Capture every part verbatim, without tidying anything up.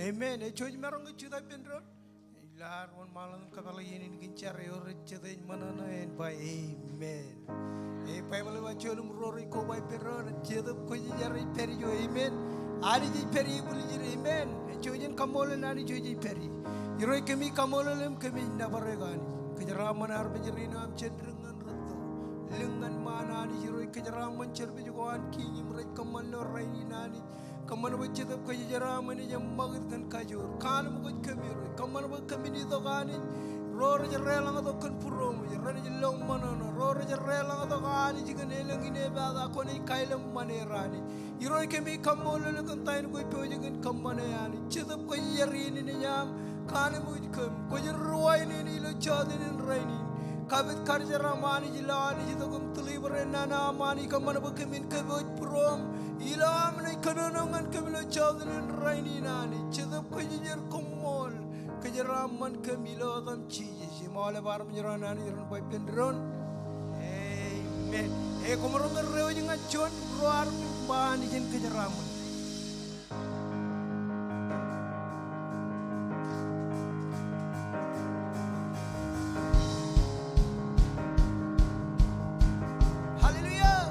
Amen. Ej jouj maroñ ke jutak ippān doon. Ilo ad wōnṃaanḷọk im kōpeḷḷọk iien in kōn jar eo rej jete ej ṃōṇōṇō en ba amen. Ej Baibōḷ eo ej ba juon im ruo rej koba ippān doon, Jetōb Kwōjarjar ej pād ijo. Amen. Anij ej pād ijo bwiljin. Amen. Ej jouj im kaṃṃoolol Anij eo ej pād ijo. Irooj kōmij kaṃṃoolol eok im kōmij nōbar eok Anij. Kōjeraaṃṃan armej rein aṃ jān dik ñan rūtto. Lik ñan ṃaan Anij. Irooj kōjeraaṃṃan service ko an kiiñ im rej kōṃṃan ilo rainin Anij. Kōṃṃan bwe Jetōb Kwōjarjar aṃ enaaj eṃṃakūt kōn kajoor. Kaanemkwōj kōm Irooj. Kōṃṃan bwe kōmin itok Anij. Ro rej deḷọñtok kōn būruōṃōj renaaj lo ṃōṇōṇō. Ro rej deḷọñtok Anij kōn elōñ in epata, kwōnaaj kailōk ṃan er Anij. Irooj kōmij kaṃṃoolol eok kōn ta in kwōj pojak in kōṃṃane Anij. Jetōb Kwōjarjar iien in aṃ, kaanemkwōj kōm. Kwōj ruwainene ilo jọteen in rainin. Kapit karijeraṃ Anij ilo ad itok im deliver e nana aṃ Anij, kōṃṃan bwe kōmin kōpooj būruōṃ. Ilo aṃ naaj kōnono ñan kōm ilo jọteen in rainin Anij. Jetōb Kwōjarjar koṃṃool. Kōjeraaṃṃan kōm ilo etaṃ Jisōs. Im aolep armej ro an Anij ren ba ippān doon, amen. Ej koṃ maroñ ke diwōj ñan juon, ruo, armej im ba Anij en kōjeraaṃṃan. Hallelujah.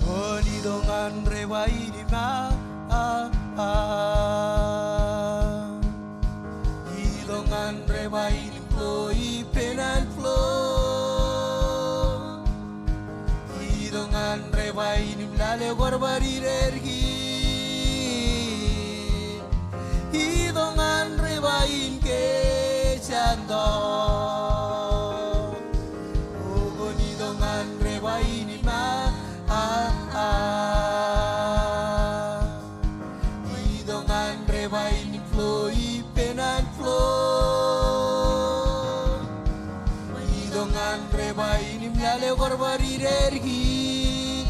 Kwōn itok ñan ri ba in im a, a, a. Itok ñan ri ba in im flow ippān an flow. Itok ñan ri ba in im lale kōrbar idaar kiiñ. Itok ñan ri ba in ke jān tọọk. O kwōn itok ñan ri ba in im a, a, a. Itok ñan ri ba in im flow ippān an flow. Itok ñan ri ba in im lale kōrbar idaar kiiñ.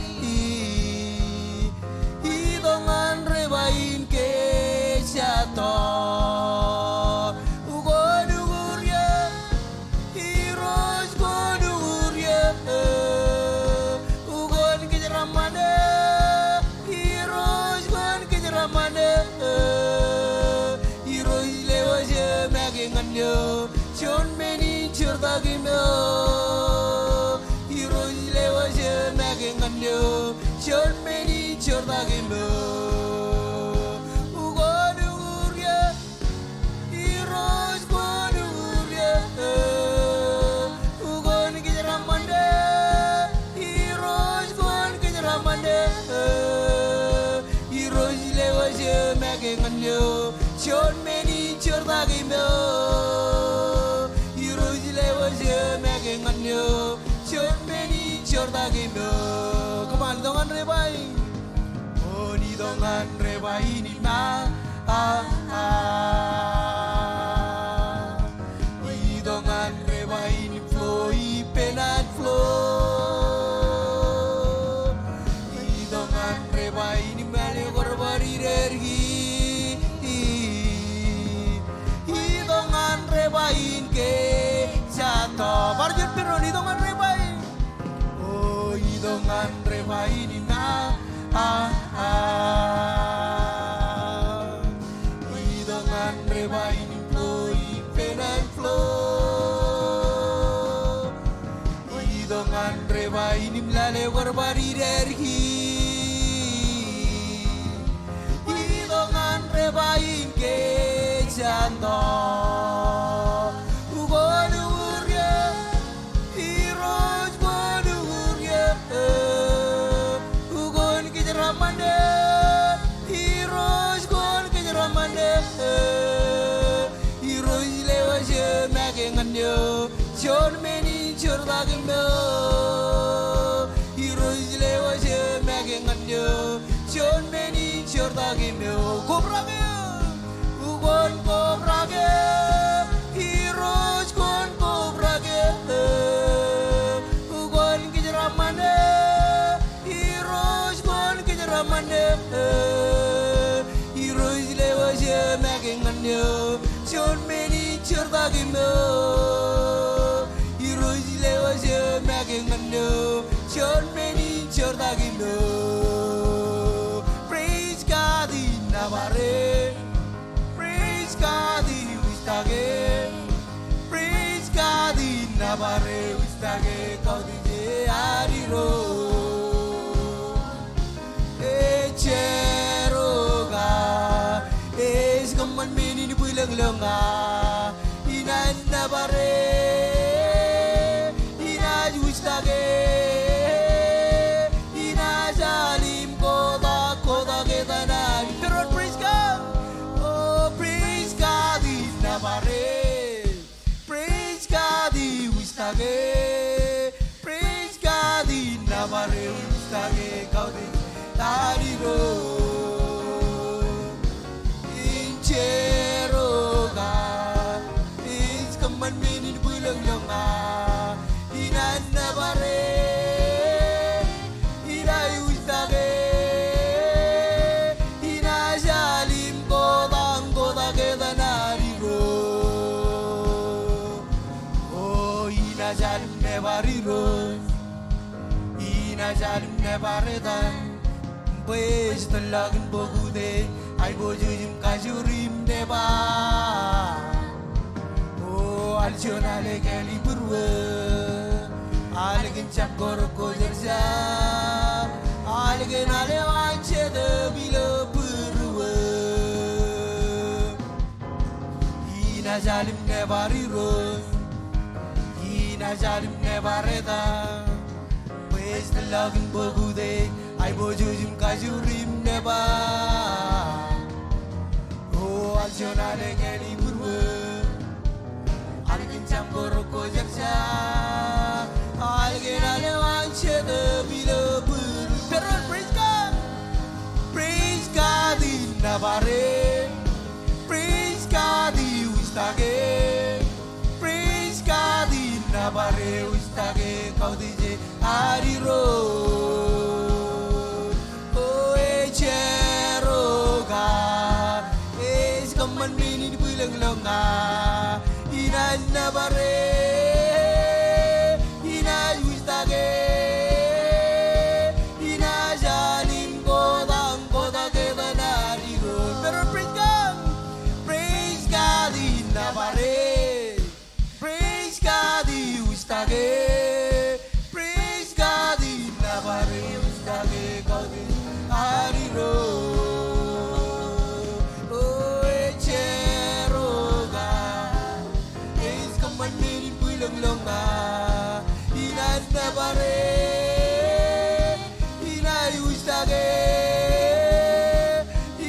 Itok ñan ri ba in ke jān tọọk. Kwōn uñūr eō. Irooj kwōn uñūr eō. Kwōn kōjeraaṃṃan eō. Irooj kwōn kōjeraaṃṃan eō. Irooj lewōj eō make ñan eō. Juon men in jortak im eō. Irooj lewōj eō make ñan eō. Juon men in jortak im eō. Kwōn uñūr eō. Irooj kwōn uñūr eō. Kwōn kōjeraaṃṃan eō. Irooj kwōn kōjeraaṃṃan eō. Irooj lewōj eō make ñan eō. Juon men in jortak im eō. Irooj lewōj eō make ñan eō. Juon men in jortak im eō. Come on, itok ñan ri ba in. Kwōn itok ñan ri ba in im a, a, a. Itok ñan ri ba in im flow ippān an flow. Itok ñan ri ba in im lale kōrbar idaar kiiñ. Itok ñan ri ba in ke jān tọọk. Bar juon ippān doon, itok ñan ri ba in. O itok ñan ri ba in im a, a, a. Itok ñan ri ba in im flow ippān an flow. Itok ñan ri ba in im lale kōrbar idaar kiiñ. Itok ñan ri ba in ke jān tọọk. Kwōn uñūr eō. Irooj kwōn uñūr eō. Kwōn kōjeraaṃṃan eō. Irooj kwōn kōjeraaṃṃan eō. Irooj lewōj eō make ñan eō. Juon men in jortak im eō. Irooj lewōj eō make ñan eō. Juon men in jortak im eō. Kobrak eō. Kwōn kobrak eō. Irooj kwōn kobrak eō. Kwōn kōjeraaṃṃan eō. Irooj kwōn kōjeraaṃṃan eō. Irooj lewōj eō make ñan eō. Juon men in jortak im eō. Irooj lewōj eō make ñan eō. Juon men in jortak im eō. nōbar e. Praise God, iwōjtake. Praise God, in nōbar e, iwōjtake, kautiej e ad Irooj. Ej jerọwiwi, ej kōṃṃan men in bwilōñlōñ ña. Inaaj nōbar e, inaaj wūjtake, inaaj alim kotak, kotak etan ad. Praise God. Oh, praise God, in nōbar e. Praise God, iwūjtake. Praise God, in nōbar e, iwūjtake, kautiej ad Irooj. In jerọwiwi, ej kōṃṃan men in bwilōñlōñ ña. Inaaj nōbar e, inaaj wūjtake, inaaj alim kotak, kotak etan ad Irooj. O, inaaj alim nōbar Irooj. Inaaj alim nōbar etan. Bwe ej tōllọkin bōk utiej, aiboojoj im kajoor im nōbar. O, aljuon, alekāāl im būruō. Alkin jab korok ko jerbal. Alkin alwōj jet ilo būruō. Inaaj alim nōbar Irooj. Inaaj alim nōbar etan. Bwe ej tōllọkin bōk utiej, aiboojoj im kajoor im nōbar. O, aljuon, alekāāl im būruō. Alkin jab korok ko jerbal. Alkin alwōj jet ilo būruō. Praise God. Praise God, in nōbar e. Praise God, iwūjtake. Praise God, in nōbar e, iwūjtake, kautiej e ad Irooj. O, ej jerọwiwi, ej kōṃṃan men in bwilōñlōñ ña. Inaaj nōbar e, inaaj wūjtake, inaaj alim kotak, kotak etan ad Irooj. Pero praise God. Praise God, in nōbar e. Praise God, iwūjtake. Praise God, in nōbar e, iwūjtake, kautiej ad Irooj. O, ej jerọwiwi, ej kōṃṃan men in bwilōñlōñ ña. Inaaj nōbar e, inaaj wūjtake,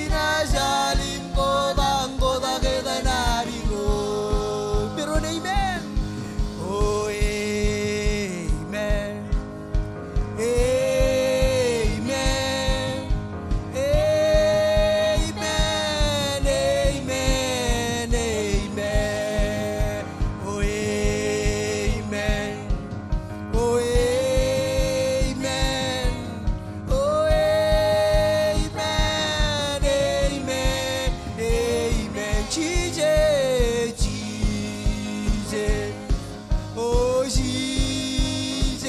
inaaj alim kotak, kotak etan ad Irooj. Pero amen. O, amen. Amen. Amen. Amen. Amen. O, amen. O, amen. O, amen. Amen. Amen. Jisōs, Jisōs. O, Jisōs.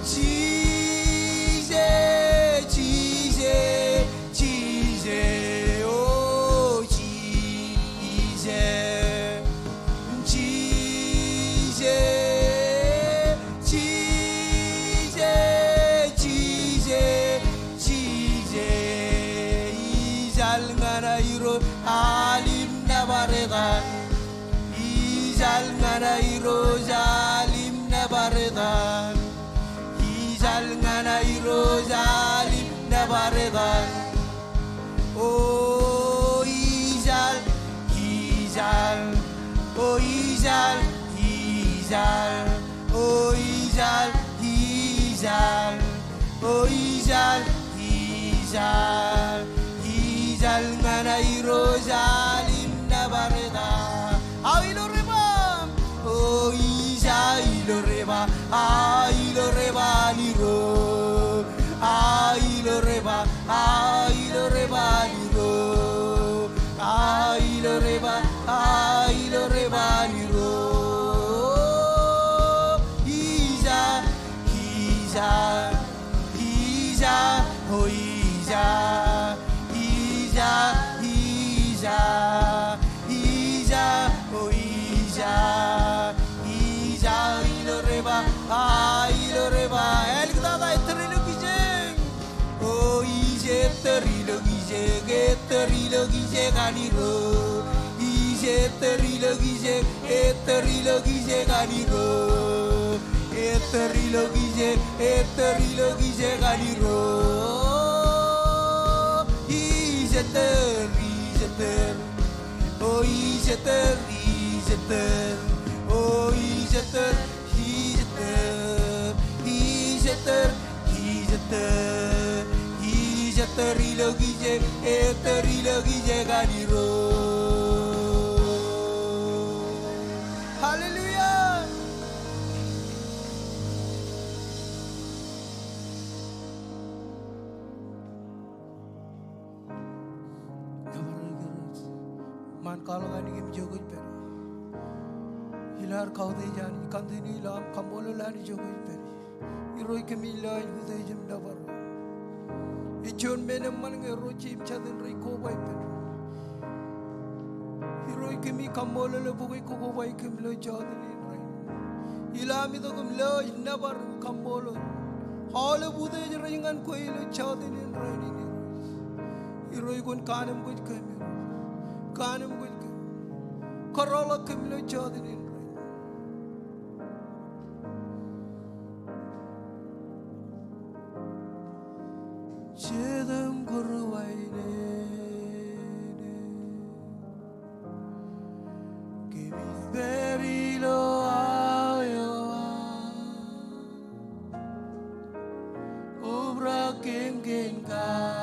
Jisōs, Jisōs, Jisōs, o, Jisōs. Jisōs, Jisōs, Jisōs, Jisōs. Ijal ñan Irooj alim nōbar etan. Ijal ñan Irooj alim nōbar etan. Ijal ñan Irooj alim nōbar etan. O ijal, ijal, o ijal, ijal, o ijal, ijal, o ijal, ijal, ijal ñan Irooj alim nōbar etan. Aō ilo rej ba, o ijal ilo rej ba, aō ilo rej ba an Irooj. Aō ilo rej ba, aō ilo rej ba an Irooj. Aō ilo rej ba, aō ilo rej ba an Irooj. Ijal, ijal, ijal, o ijal, ijal. Ilo kijek an Irooj. Ij ettōr ilo kijek, ettōr ilo kijek an Irooj. Ettōr ilo kijek, ettōr ilo kijek an Irooj. Ij ettōr, ij ettōr. O ij ettōr, ij ettōr. O ij ettōr, ij ettōr. Ij ettōr, ij ettōr. Ij ettōr ilo kijek, ettōr ilo kijek an Irooj. Hallelujah. Nōbar Irooj. Ṃaan kwaḷọk an kōm ijo kwōj pād. Ilo ad kautiej Anij, continue ilo aṃ kaṃṃoolol Anij ijo kwōj pād. Irooj kōmij lewōj utiej im nōbar. Ej juon men eṃṃan ñe ro jeiū im jatū rej koba ippād. Irooj kōmij kaṃṃoolol eok bwe kwōj kokoba kōm ilo jota in rainin. Ilo am itok im lewōj nōbar im kaṃṃoolol aolep utiej rej ñan kwe ilo jota in rainin Irooj. Irooj kwōn kaanemkwōj kōm Irooj. Kaanemkwōj kōm. Kōrọọlḷọk kōm ilo jota in rainin. Jet im kūr aine. Kōmij pād ilo aō eo aō. Kobrak kōm kōn kajoor.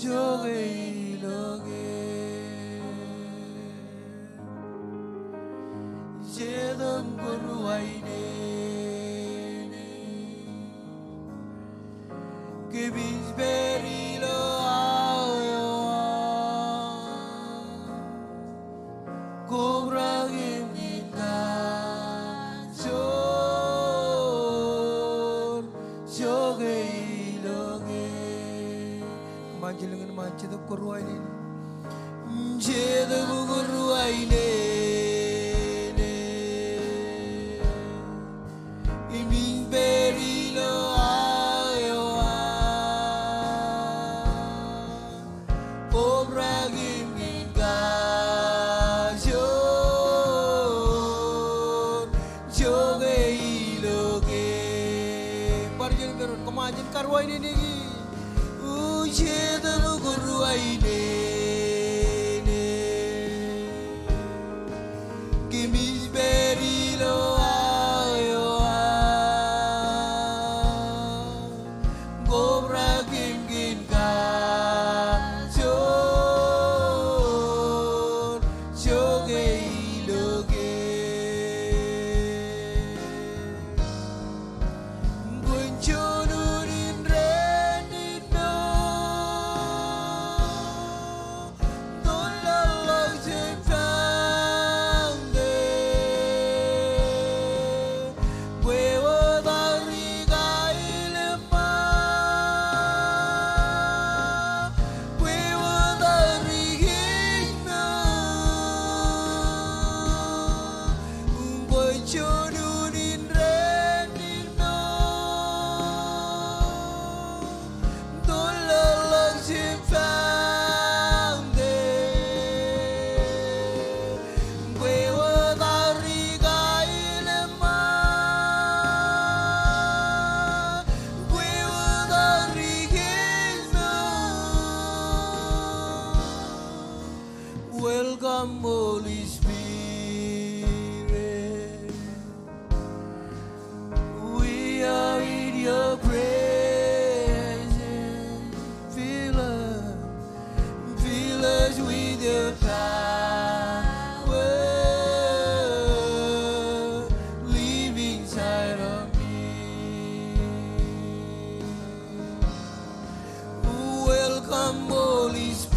Jokwe ilo ke. Jet im kūr aine. Kōmij pād ilo aō eo aō. Kobrak kōm kōn kajoor. Jokwe ilo ke. Kōṃṃan jilkinḷọk ṃaan, jet im kūr aine. Jet im kūr aine. Im in pād ilo aō eo aō. Kobrak kōm kōn kajoor. Jokwe ilo ke. Bar juon meron, kōṃṃan jen kūr aine. Jet im kūr aine. Kōmij pād ilo aō eo aō. Kobrak kōm kōn kajoor. Jokwe ilo ke. Kwōn juon unin rainin eo. Toḷḷaḷḷọk jān fañde. Kwe wōt aō ri kailōñ ṃōk. Kwe wōt aō ri kōj ṃōk. Kwōn juon unin rainin eo. Toḷḷaḷḷọk jān fañde. Kwe wōt aō ri kailōñ ṃōk. Kwe wōt aō ri kōj ṃōk. Welcome, Holy Spirit. We are in your presence. Fill us, fill us with your power. Live inside of me. Welcome, Holy Spirit.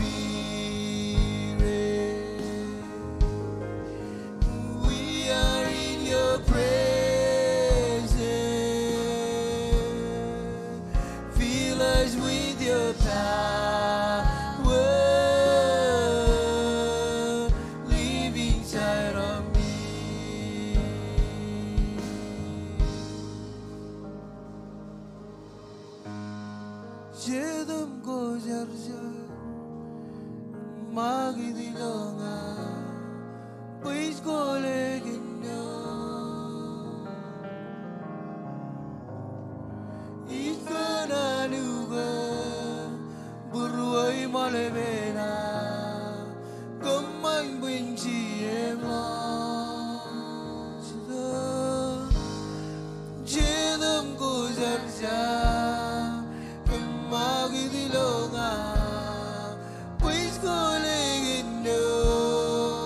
We are in your presence. Fill us with your power. Live inside of me. Jetōb ko jarjar, makūt ilo ña, bwe ij kọọle kōn eok. Ij kōṇaan ukōt būruō im ṃool pein aṃ kōṃṃan bwe in jieṃḷọk. Jetōb ko jarjar, makūt ilo ña, bwe ij kọọle kōn eok.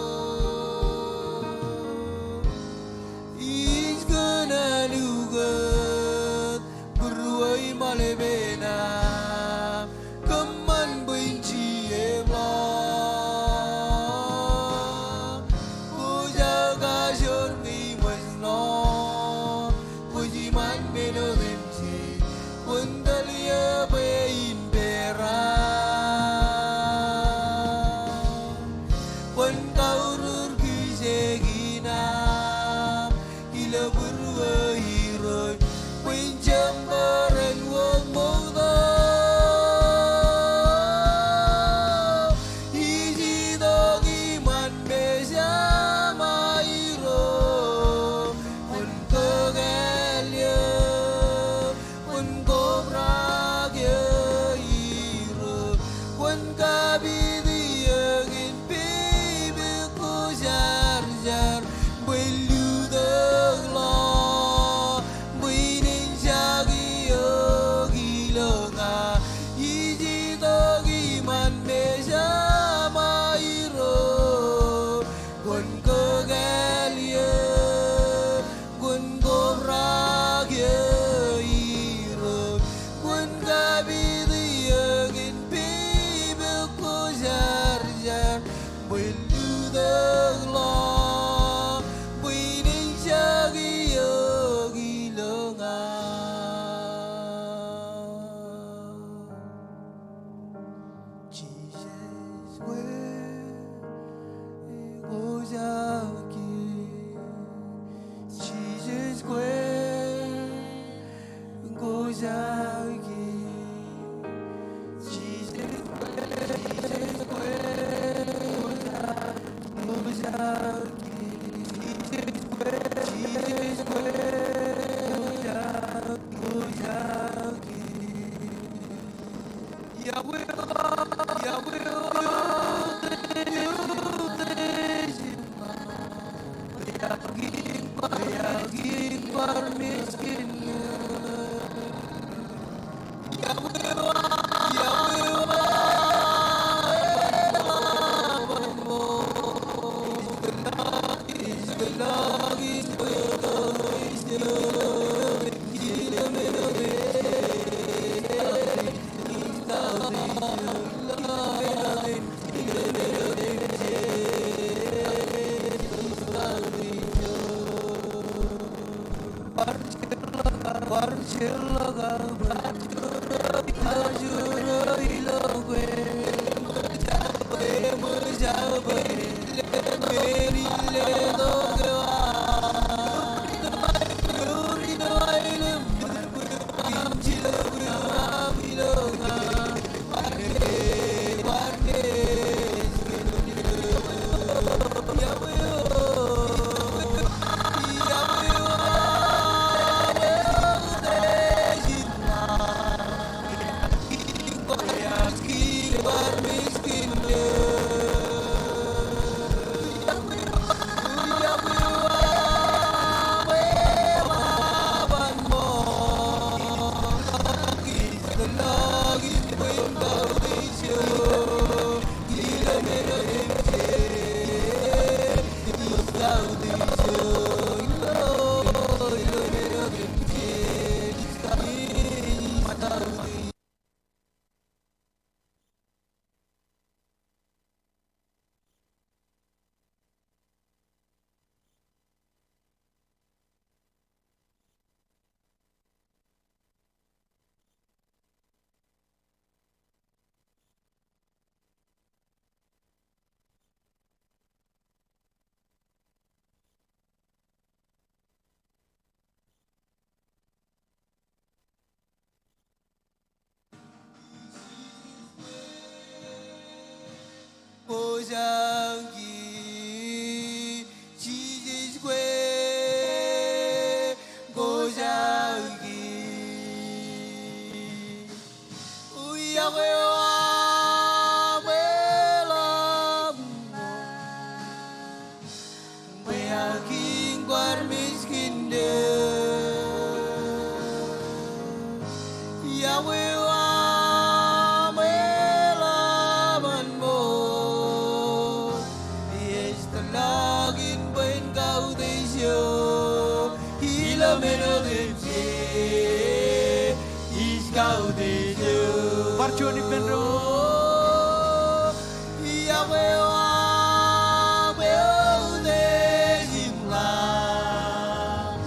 Ij kōṇaan ukōt būruō im ṃool pein aṃ kōṃṃan bwe in jieṃḷọk. Kwōj kajoor ñe iṃōj ṇo, kwōj iṃaan men otemjej, kwōn tōl eō bwe in peran. Kwōn kaurur kijeek in aṃ ilo būruō Irooj, bwe in jab bōran wōt ṃokta. Ij itok iṃaan Mejama Irooj, kwōn kōkāāl eō, kwōn kobrak eō Irooj, kwōn kapit eō kōn pepe ko jarjar, bwe in lutōk ḷọk, bwe in eñjake eok ilo ña. Ij itok iṃaan Mejama Irooj, kwōn kōkāāl eō, kwōn kobrak eō Irooj, kwōn kapit eō kōn pepe ko jarjar, bwe in lutōk ḷọk, bwe in eñjake eok ilo ña. Jisōs kwe kojaki. Jisōs kwe kojaki. Jisōs kwe, Jisōs kwe kojaki. Jisōs kwe, Jisōs kwe kojaki. Bwe aō kiiñ kwaar mej kōn eō. Iọkwe eo aṃ eḷap an ṃool. Ej tōllọk in bwe en kautiej eō. Ilo men otemjej ij kautiej eō. Bar juon ippān doon. Iọkwe eo aṃ eutiej im ḷak,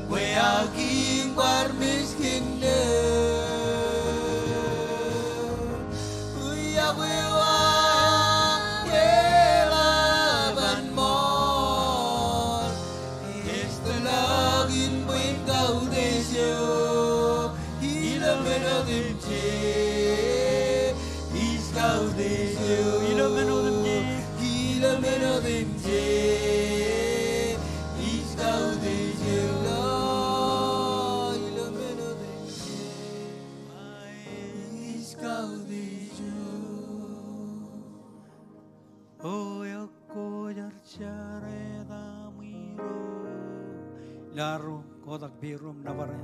bwe aō kiiñ kwaar mej kōn eō. Iọkwe eo aṃ eḷap an ṃool. Ej tōllọk in bwe en kautiej eō. Ilo men otemjej ij kautiej eō. Ilo men otemjej. Ilo men otemjej ij kautiej eō. Ilo men otemjej ij kautiej eō. O ekkojar jar etaṃ Irooj. Ilo ad kotak peid ro im nōbar e.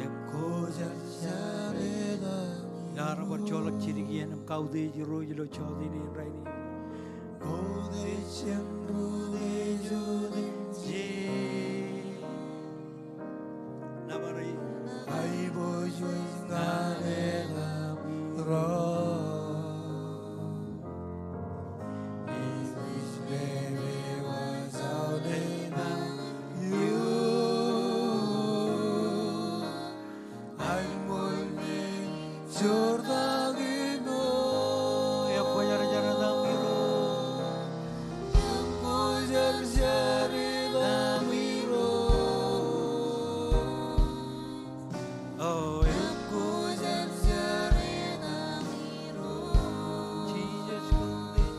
Ekkojar jar etaṃ Irooj. Ilo ad bar joḷọk jidik iien im kautiej Irooj ilo jota in rainin. Kautiej jān rūtiej otemjej. Nōbar e. Aiboojoj ñan etaṃ Irooj. Ij lebe wōj aolep aō. Aiboojoj jortak eo. Ekkojar jar etaṃ Irooj. Ekkojar jar etaṃ Irooj. O ekkojar jar etaṃ Irooj. Jesus, kautiej.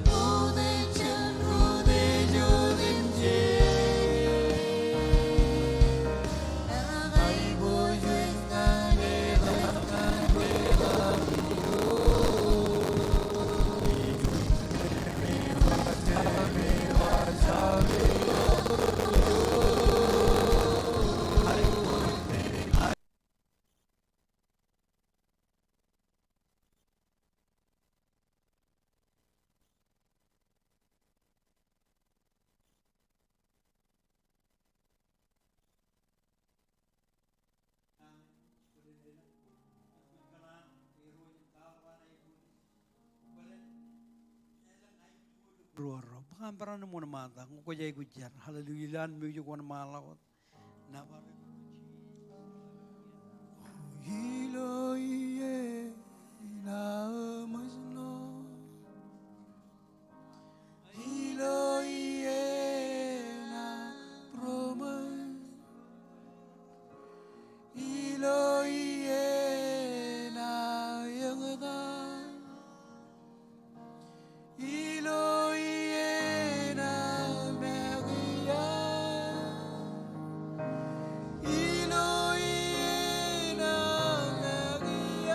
Kautiej jān rūtiej otemjej. Ruo ro, bwe aṃ barāinwōt wōnṃaantak, ñe kwōj aikuj jar. Hallelujah, ilo an mejān wōnṃaanḷọk wōt. Nōbar. Ilo iien aō ṃōjṇọ. Ilo iien aō būroṃōj. Ilo iien aō eñtaan. Ilo iien aō mekiiō. Ilo iien aō mekiiō.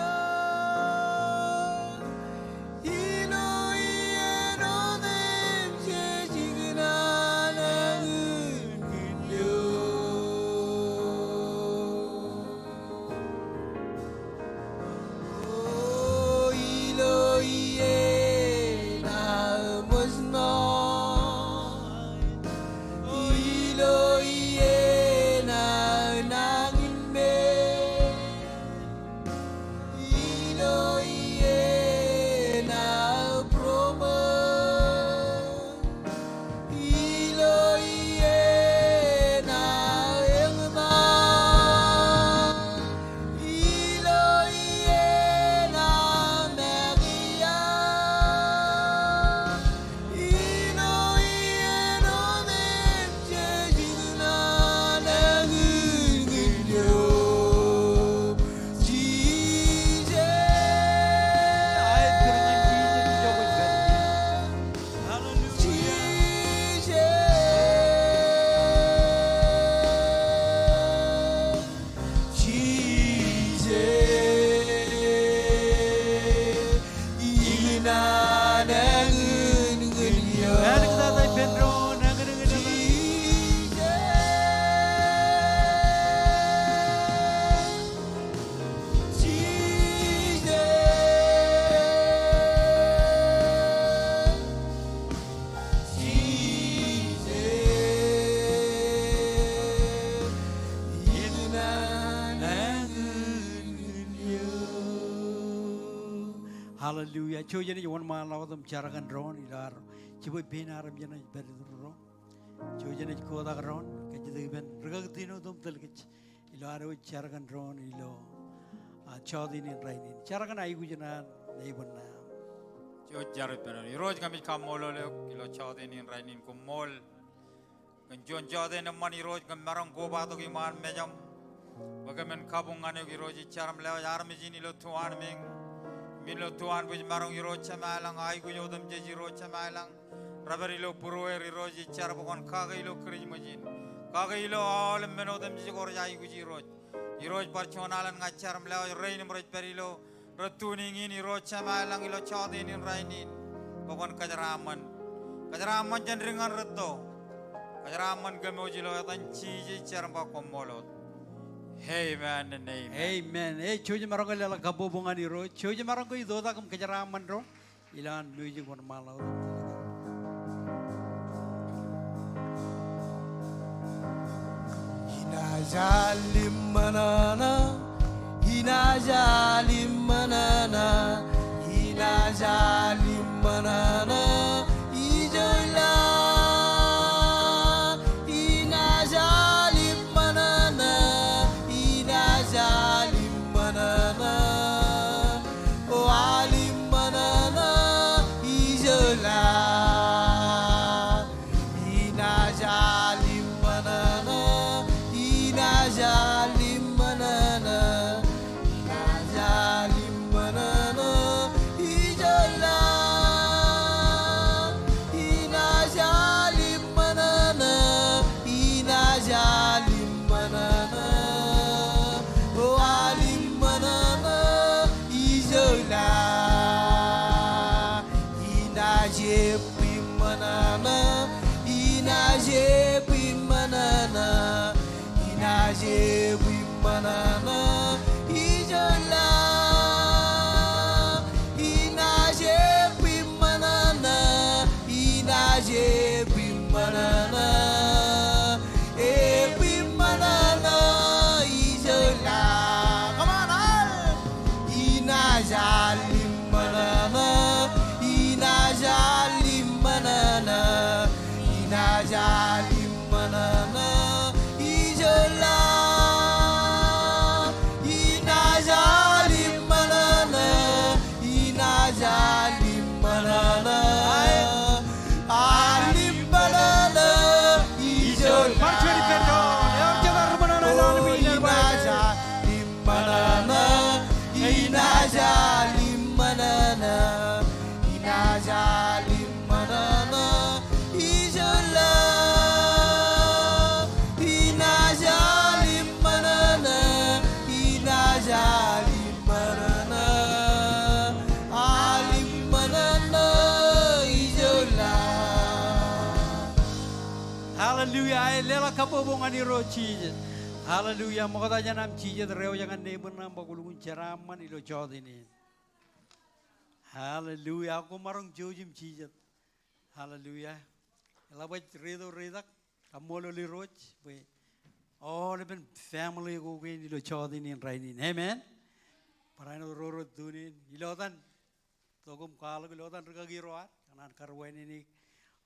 Hallelujah. Jouj jenaaj wōnṃaanḷọk wōt im jar kōn doon ilo ad jibwe pein armej jenaaj pād itururoñ. Jouj jenaaj kotak doon, kajjitōk ippān rūkaki Tino im tōl kōj ilo ad wōj jar kōn doon ilo, ah, jọteen in rainin. Jar kōn aikuj in an neighbor ṇe aṃ. Jouj jar ippān. Irooj, kōmij kaṃṃoolol eok ilo jọteen in rainin. Koṃṃool kōn juon jọteen eṃṃan Irooj kōm maroñ kobatok iṃaan mejaṃ bwe kōmin kabuñ ñan eok Irooj ij jar im lewōj armej in ilo tuwaan meeñ im ilo tuwaan bwij maroñ Irooj Jemem ilañ, aikuj otemjej Irooj Jemem ilañ. Rej pād ilo būrueir Irooj ij jar bwe kwōn kake ilo Kirijmej in, kake ilo aolep men otemjej ko rej aikuji Irooj. Irooj bar juon alen ña ij jar im lewōj rein im rej pād ilo rej tune in Irooj Jemem ilañ ilo jọteen in rainin bwe kwōn kōjeraaṃṃan. Kōjeraaṃṃan jān dik ñan rūtto. Kōjeraaṃṃan kōm wōj ilo etan Jisōs ij jar im ba koṃṃool wōt. Amen and amen. Amen. Ej jouj im maroñ ke leḷọk kabbokbok ñan Irooj. Jouj im maroñ ke itoitak im kōjeraaṃṃan doon. Ilowaan music wōnṃaanḷọk wōt. Inaaj al im ṃōṇōṇō, inaaj al im ṃōṇōṇō, inaaj al im ṃōṇōṇō, ijo ḷa. Inaaj al im ṃōṇōṇō, inaaj al im ṃōṇōṇō. O al im ṃōṇōṇō ijo ḷa. Inaaj al im ṃōṇōṇō, inaaj al im ṃōṇōṇō. Inaaj al im ṃōṇōṇō ijo ḷa. Inaaj al im ṃōṇōṇō, inaaj al im ṃōṇōṇō. O al im ṃōṇōṇō ijo ḷa. Inaaj eb im ṃōṇōṇō, inaaj eb im ṃōṇōṇō. Inaaj eb im ṃōṇōṇō ijo ḷa. Inaaj eb im ṃōṇōṇō, inaaj eb im ṃōṇōṇō. Eb im ṃōṇōṇō ijo ḷa. Come on, al. Inaaj al im ṃōṇōṇō, inaaj al im ṃōṇōṇō. Inaaj al im ṃōṇōṇō ijo ḷa. Inaaj al im ṃōṇōṇō, inaaj al im ṃōṇōṇō. Al im ṃōṇōṇō ijo ḷa. Inaaj al im ṃōṇōṇō, inaaj al im ṃōṇōṇō. Inaaj al im ṃōṇōṇō ijo ḷa. Inaaj al im ṃōṇōṇō, inaaj al im ṃōṇōṇō. Al im ṃōṇōṇō ijo ḷa. Hallelujah. Ej leḷọk kabbokbok ñan Irooj Jisōs. Hallelujah. Ṃokta jān aṃ jijet, reiwōj ñan neighbor ṇe aṃ im ba kwōlukkuun jeraaṃṃan ilo jọteen in. Hallelujah. Ak koṃ maroñ jouj im jijet. Hallelujah. Eḷap ej reito reitak, kaṃṃoolol Irooj bwe aolepen family ko kein ilo jọteen in rainin. Amen. Barāinwōt ro rej tune in, ilo etan tok im kwaḷọk, ilo etan rūkaki ro ad, kōṇaan karuwainene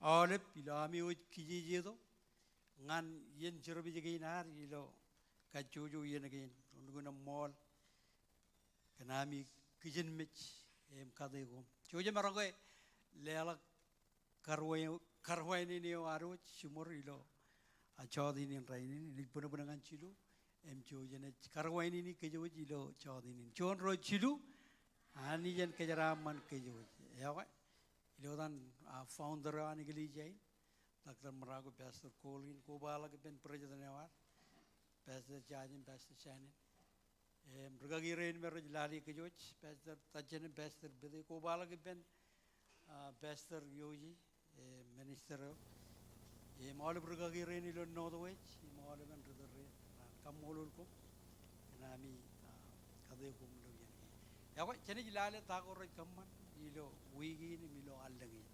aolep ilo ami wōj kijejeto ñan iien service kein ad ilo kajjojo iien kein. Lukkuun eṃṃool kōn ami kijenmej im kate koṃ. Jouj im maroñ ke leḷọk karuwai-, karuwainene eo ad wōj jiṃor ilo, ah, jọteen in rainin. Enaaj bwinbwin ñan jilu im jouj jenaaj karuwainene kōj wōj ilo jọteen in. Juon, ruo, jilu. Anij en kōjeraaṃṃan kōj wōj. Ekwe, ilo etan, ah, founder eo an eklejia in, Doctor Murako, Pastor Colin, kobaḷọk ippān president eo ad, Pastor Jajin, Pastor Shannon. Im rūkaki rein me rej lale kōj wōj, Pastor Tajen im Pastor Pete, kobaḷọk ippān, ah, Pastor Yoji, im minister eo. Im aolep rūkaki rein ilo Northwest, im aolepen ri tōl rein. Kōn kaṃṃoolol koṃ kōn ami, ah, kate koṃ ilo iien kein. Ekwe, jenaaj lale ta ko rej kōṃṃan ilo wiik in im ilo allōñ in.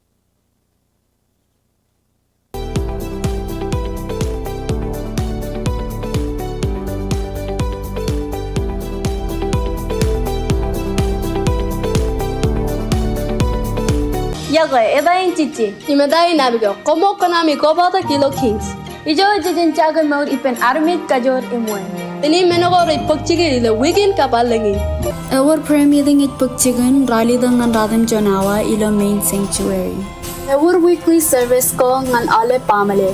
Iọkwe, eta in Jiji. Im eta in Abigail. Koṃṃool kōn ami kobatok ilo Kings. Ijo jej jake mour ippān armej kajoor im wāween. Tenin men ko rej bōk jikin ilo wiik in kab allōñ in. Ewōr prayer meeting ej bōk jikin ralitōk ñan ratimjuon awa ilo main sanctuary. Ewōr weekly service ko ñan aolep baaṃle.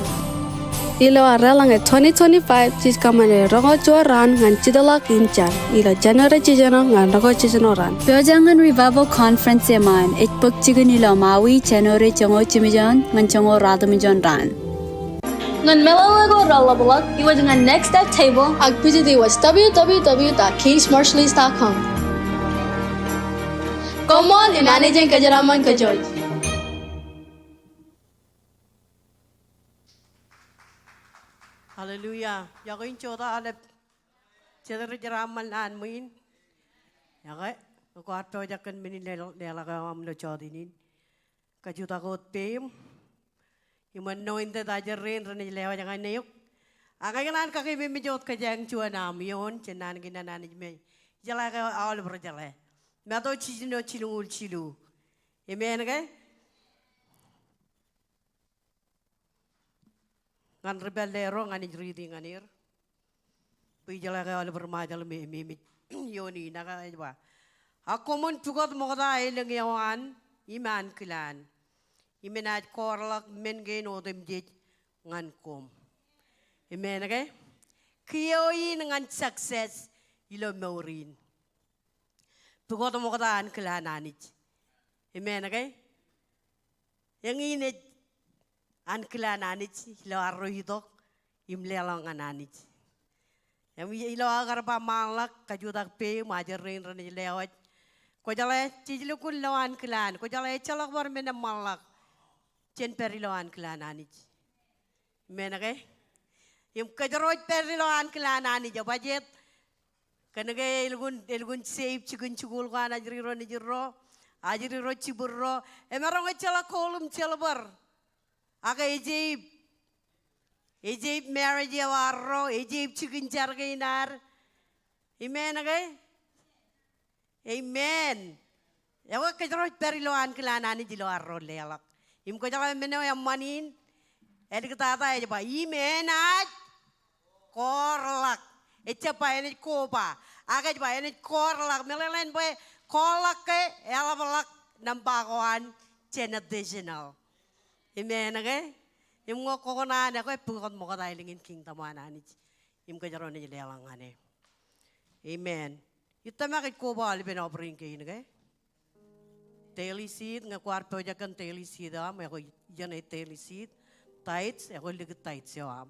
Ilo ad deḷọñe twenty twenty-five, jej kōṃṃane roñoul juon raan ñan jitḷọk im jar. Ilo January jiljino ñan roñoul jiljino raan. Pojak ñan revival conference eṃṃan ej bōk jikin ilo Maui, January joñoul jimjuon ñan joñoul ratimjuon raan. Ñan meḷeḷe ko reḷapḷọk, iwōj ñan Next Step Table ak visit iwōj W W W dot kingsmarshallese dot com. Koṃṃool im Anij en kōjeraaṃṃan kōj. Hallelujah. Iọkwe in jota aolep jet ri jeraaṃṃan naan ṃwiin. Iọkwe, kwaar pojak kōn men in leḷọk eo aṃ ilo jota in. Kajutak wōt peiṃ im anointed ajri rein renaaj lewōj ñan eok. Ak ña ikōṇaan kakememej wōt kōjeañ juon aṃ ioon jān naan kein an Anij me ijeḷā ke aolep rej jeḷā. Matu jiljino jilñuul jilu. Amen ke? Ñan ri pālle ro ña ij riiti ñan er. Bwe ijeḷā ke aolep ri Ṃajeḷ me ememej ioon in. Ak ej ba, ak koṃwin pukot ṃokta elōñ eo an im ankilaan. Im enaaj kọọrḷọk men kein otemjej ñan koṃ. Amen ke? Kiiō in ñan success ilo mour in. Pukot ṃokta ankilaan Anij. Amen ke? Eñin ej ankilaan Anij ilo arro itok im leḷọk ñan Anij. Im ilo aō kar ba ṃaanḷọk, kajutak peiṃ ajri rein renaaj lewōj. Kwōjeḷā jej lukkuun lo ankilaan, kwōjeḷā ejjeḷọk bar men eṃṃanḷọk jān pād ilo ankilaan Anij. Amen ke? Im kōjro ej pād ilo ankilaan Anij, ebajeet kōnke elukkuun, elukkuun save jikin jikuuḷ ko an ajri ro nejid ro, ajri ro jibwid ro. Emaroñ ejjeḷọk gold im silver. Ak ejeib, ejeib marriage eo arro, ejeib jikin jar kein ad. Amen ke? Amen. Ekwe kōjro ej pād ilo ankilaan Anij ilo arro leḷọk. Im kwōjeḷā men eo eṃṃan in, āliktata ej ba, im enaaj kọọrḷọk. Ejjab ba enaaj koba. Ak ej ba enaaj kọọrḷọk. Meḷeḷein bwe kọọrḷọk ke eḷapḷọk nōṃba ko an jān additional. Amen ke? Im ñe kwō kōṇaan ekwe pukot ṃokta elōñ in kingdom an Anij. Im kōjro naaj leḷọk ñan e. Amen. Ij tōmak ij koba aolepen offering kein ke. Daily seed, ñe kwaar pojak kōn daily seed eo aṃ, ekwe ijeṇe daily seed, tithes, ekwe likūt tithes eo aṃ.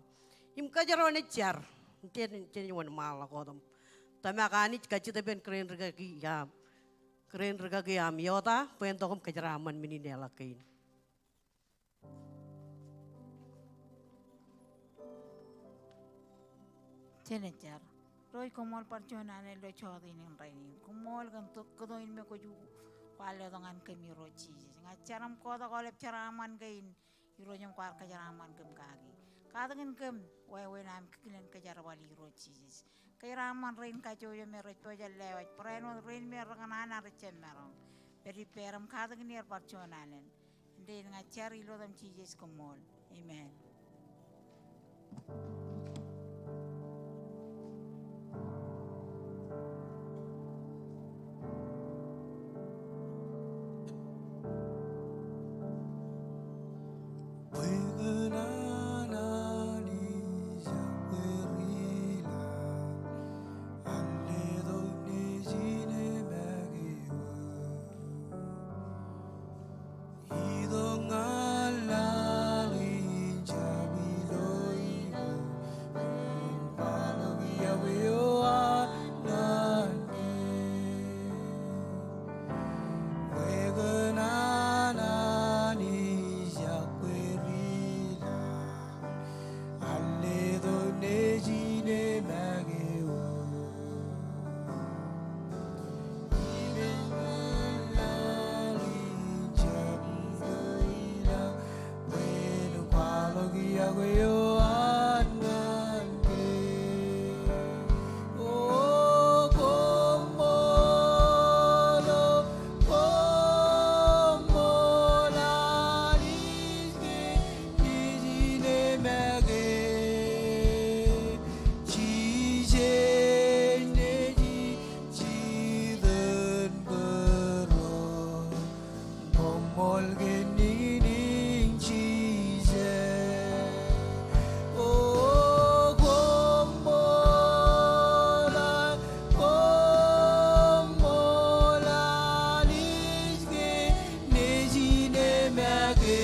Im kōjro naaj jar, jen, jen wōnṃaanḷọk wōt im tōmak Anij kajjitōk ippān kōrā in rikaki aṃ, kōrā in rikaki aṃ Iota, bwe en tok im kōjeraaṃṃan men in leḷọk kein. Jen jar. Irooj, koṃṃool bar juon alen ilo jota in rainin. Koṃṃool kōn tok kōto in me kwōj kwaar letok ñan kōm Irooj Jisōs. Ña ij jar im kotak aolep jeraaṃṃan kein Irooj im kwaar kōjeraaṃṃan kōm kaki. Katakin kōm wāween aṃ kilen kōjerbal Irooj Jisōs. Kōjeraaṃṃan rein kajjojo me rej pojak lewōj. Barāinwōt rein me rekōṇaan ak rej jab maroñ. Pād ippāer im katakin er bar juon alen. Āindein ña ij jar ilo etan Jisōs, koṃṃool. Amen. Koṃṃool, koṃṃool Anij kōn nejin make.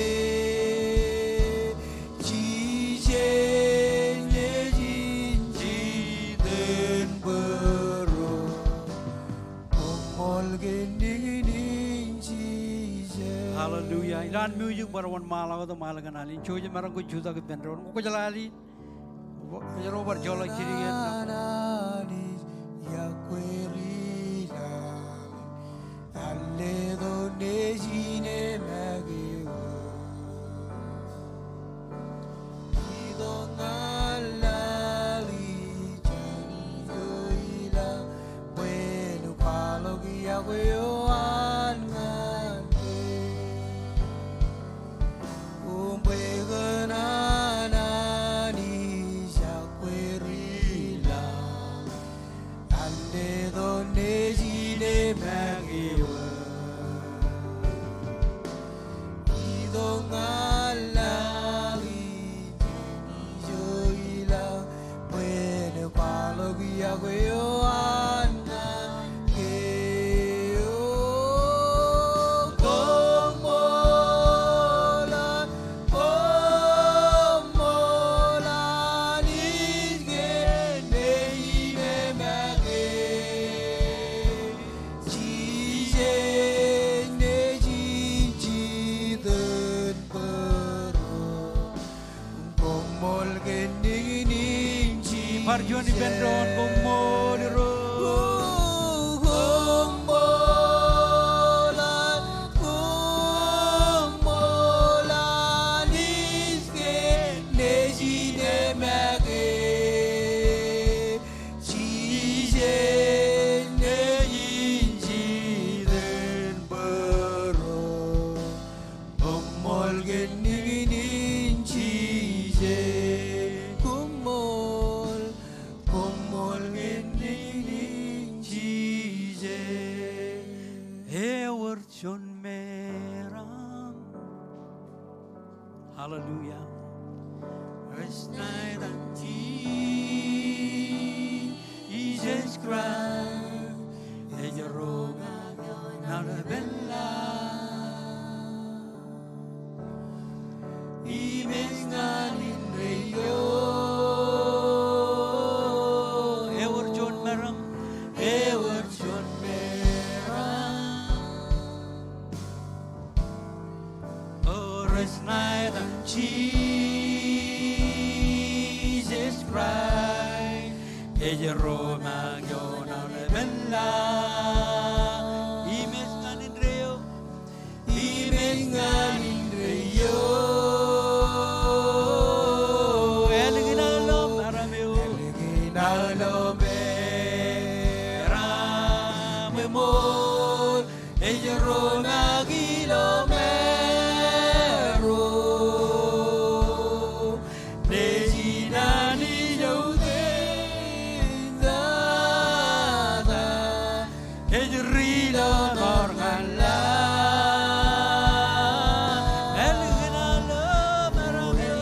Jisōs nejin jitōnbōro. Koṃṃool kōn nejin Jisōs. Hallelujah. Ilo an music bar wōnṃaanḷọk wōt im ālikin al in, jouj im maroñ ke jutak ippān doon. Kwōj lale. Ej ro bar joḷọk jidik in. Anij, iọkwe ri laḷ. Al letok nejin make wōt. Itok ñan laḷ ijin ijo ilañ bwe en kwaḷọk iọkwe eo an ñan kōm. Bwe kōn an Anij iọkwe ri laḷ. Al letok nejin make wōt. Itok ñan laḷ ijin ijo ilañ bwe en kwaḷọk iọkwe eo an ñan kōm. Koṃṃool, koṃṃool Anij kōn nejin make. Jisōs nejin jitōnbōro. Koṃṃool kōn nejin Jisōs. Bar juon ippān doon, koṃṃool Irooj. Koṃṃool, koṃṃool Anij kōn nejin make. Jisōs nejin jitōnbōro. Koṃṃool kōn nejin Jisōs. Koṃṃool, koṃṃool kōn nejin Jisōs. Ewōr juon meram. Hallelujah. Rej naaj itan Jisōs Kraist, ej ro ñan aolepen laḷ. Im ej ñan indeeo eo. Ewōr juon meram, ewōr juon meram. O rej naaj itan Jisōs Kraist, ej ro ñan aolepen laḷ. Im ej ñan indeeo. Im ej ñan indeeo. Ālikin aō ḷọk meram eo. Ālikin aō ḷọk meram eṃool. Ej ro ñan ilo merom. Nejin Anij eo tata. Ej ri ḷọk mour ñan laḷ. Ālikin aō ḷọk meram eo.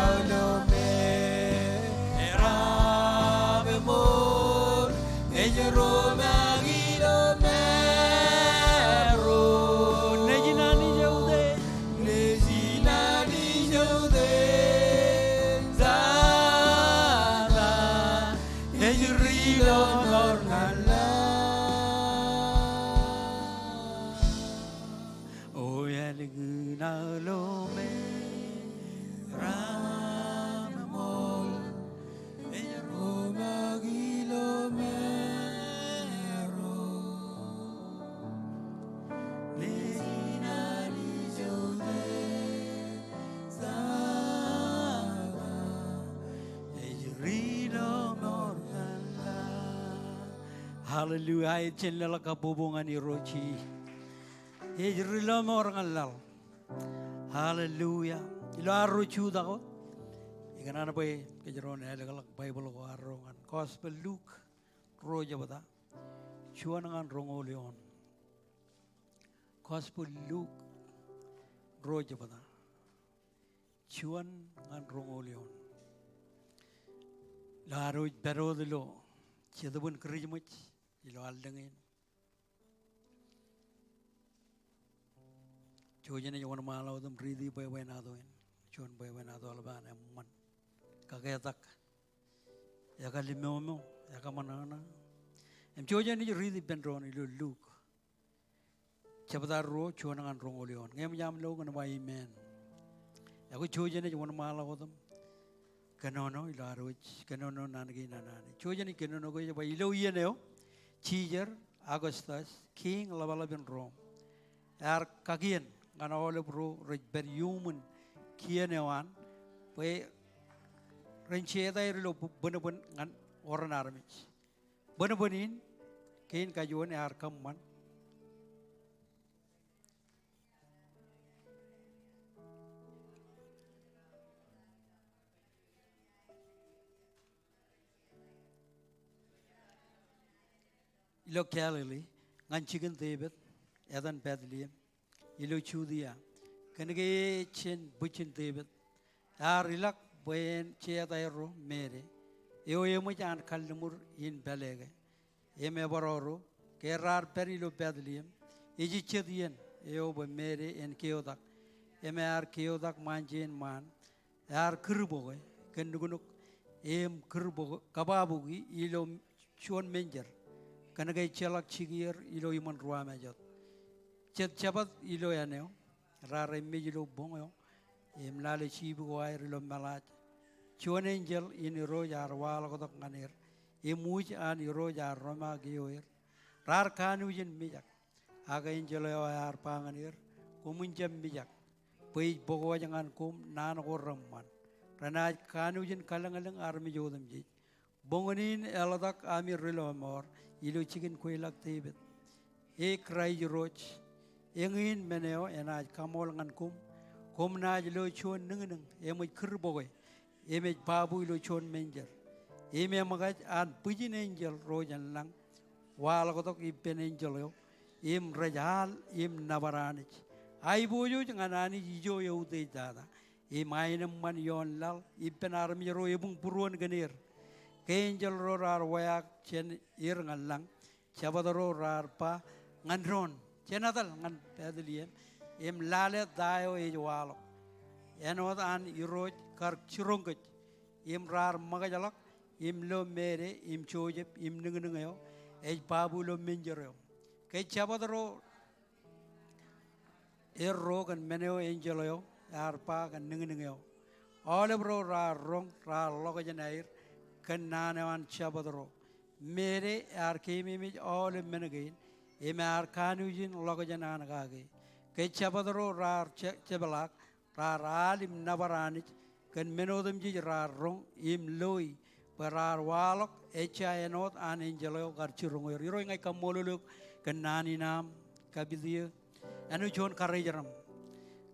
Ālikin aō ḷọk meram eṃool. Ej ro ñan ilo merom. Nejin Anij eo tata. Nejin Anij eo tata. Ej ri ḷọk mour ñan laḷ. O ālikin aō ḷọk meram eṃool. Ej ro ñan ilo merom. Nejin Anij eo tata. Ej ri ḷọk mour ñan laḷ. Hallelujah. Ij jen leḷọk kabbokbok ñan Irooj. Ej ri ḷọk mour ñan laḷ. Hallelujah. Ilo arro jutak wōt, ikōṇaan bwe kōjro en ālōkḷọk Baibōḷ ko arro ñan Gospel Luke, ruo jebta, juon ñan roñoul eoon. Gospel Luke, ruo jebta. Juon ñan roñoul eoon. Ilo ad wōj pād wōt ilo jetōb in Kūrijṃōj ilo allōñ in. Jouj im wōnṃaanḷọk wōt im riiti bwebwenato in. Juon bwebwenato eḷap an eṃṃan. Kaketak. Ekalimomeo, ekaṃōṇōṇō. Im jouj im riiti ippān doon ilo Luk jebta ruo, juon ñan roñoul eoon. Ñe eṃōj aṃ lo kōn ba amen. Ekwe jouj im wōnṃaanḷọk wōt im kōnono ilo ad wōj kōnono naan kein an Anij. Jouj im kōnono ke ej ba ilo iien eo, Sisar Augustus, kiiñ ḷapḷap in Rom, ear kakien ñan aolep ro rej pād iuṃwin kien eo an, bwe ren jetaer ilo bōnbōn ñan oran armej. Bōnbōn in, kein kajuon ear kōṃṃan. Ilo Galili, ñan jikin Devid, etan Betlehem, ilo Judia, kōn ke ej jān bwijin Devid, ear ilọk bwe en jetaerro Meri, eo eṃōj an kalliṃur in pāleke. Im ebarōro, ke raar pād ilo Betlehem, ej jet iien eo bwe Meri en keotak. Im ear keotak ṃaanjien ṃaan, ear kūrbokwe kōn nuknuk, im kūrbokwe, kōbabukwi ilo juon menjer, kōn ke ejjeḷọk jikier ilo iṃōn ruwamājet. Jet Jabōt ilo āne eo, raar eṃṃej ilo boñ eo, im lale jibukwaer ilo meḷaaj. Juon enjeḷ in Irooj ear waḷọktok ñan er, im uj an Irooj ear romaak ioer. Raar kanooj in mijak, ak enjeḷ eo ear ba ñan er, koṃwin jab mijak, bwe ij bōk wōj ñan koṃ naan ko reṃṃan, renaaj kanooj in kalōñlōñ armej otemjej. Boñōn in eḷtak ami ri-lọmọọr ilo jikin kweilọk Devid. E Kraist Irooj, eñin men eo enaaj kaṃool ñan koṃ, koṃ naaj lo juon niñniñ eṃōj kūrbokwe, im ej babu ilo juon menjer. Im eṃōkaj an bwijin enjeḷ ro jān lañ waḷọktok ippān enjeḷ eo, im rej al im nōbar Anij, aiboojoj ñan Anij ijo eutiej tata, im aenōṃṃan ioon laḷ ippān armej ro ebuñbūruon kōn er. Ke enjeḷ ro raar weaak jān er ñan lañ, Jabōt ro raar ba ñan doon, jen etal ñan Betlehem, im lale ta eo ej waḷọk, āinwōt an Irooj kar jiroñ kōj. Im raar ṃōkajḷọk, im lo Meri, im Josep, im niñniñ eo ej babu ilo menjer eo. Ke Jabōt ro erro kōn men eo enjeḷ eo ear ba kōn niñniñ eo. Aolep ro raar roñ raar ḷọkjenaer kōn naan eo an Jabōt ro. Meri ear keememej aolep men kein, im ear kanooj in ḷọkjeṇ an kake. Ke Jabōt ro raar je-, jepḷaak, raar al im nōbar Anij kōn men otemjej raar roñ im loi, bwe raar waḷọk ejja āinwōt an enjeḷ eo kar jiroñ er. Irooj, ña ij kaṃṃoolol eok kōn naan in aṃ kapit iiō. Āinwōt juon karijeraṃ,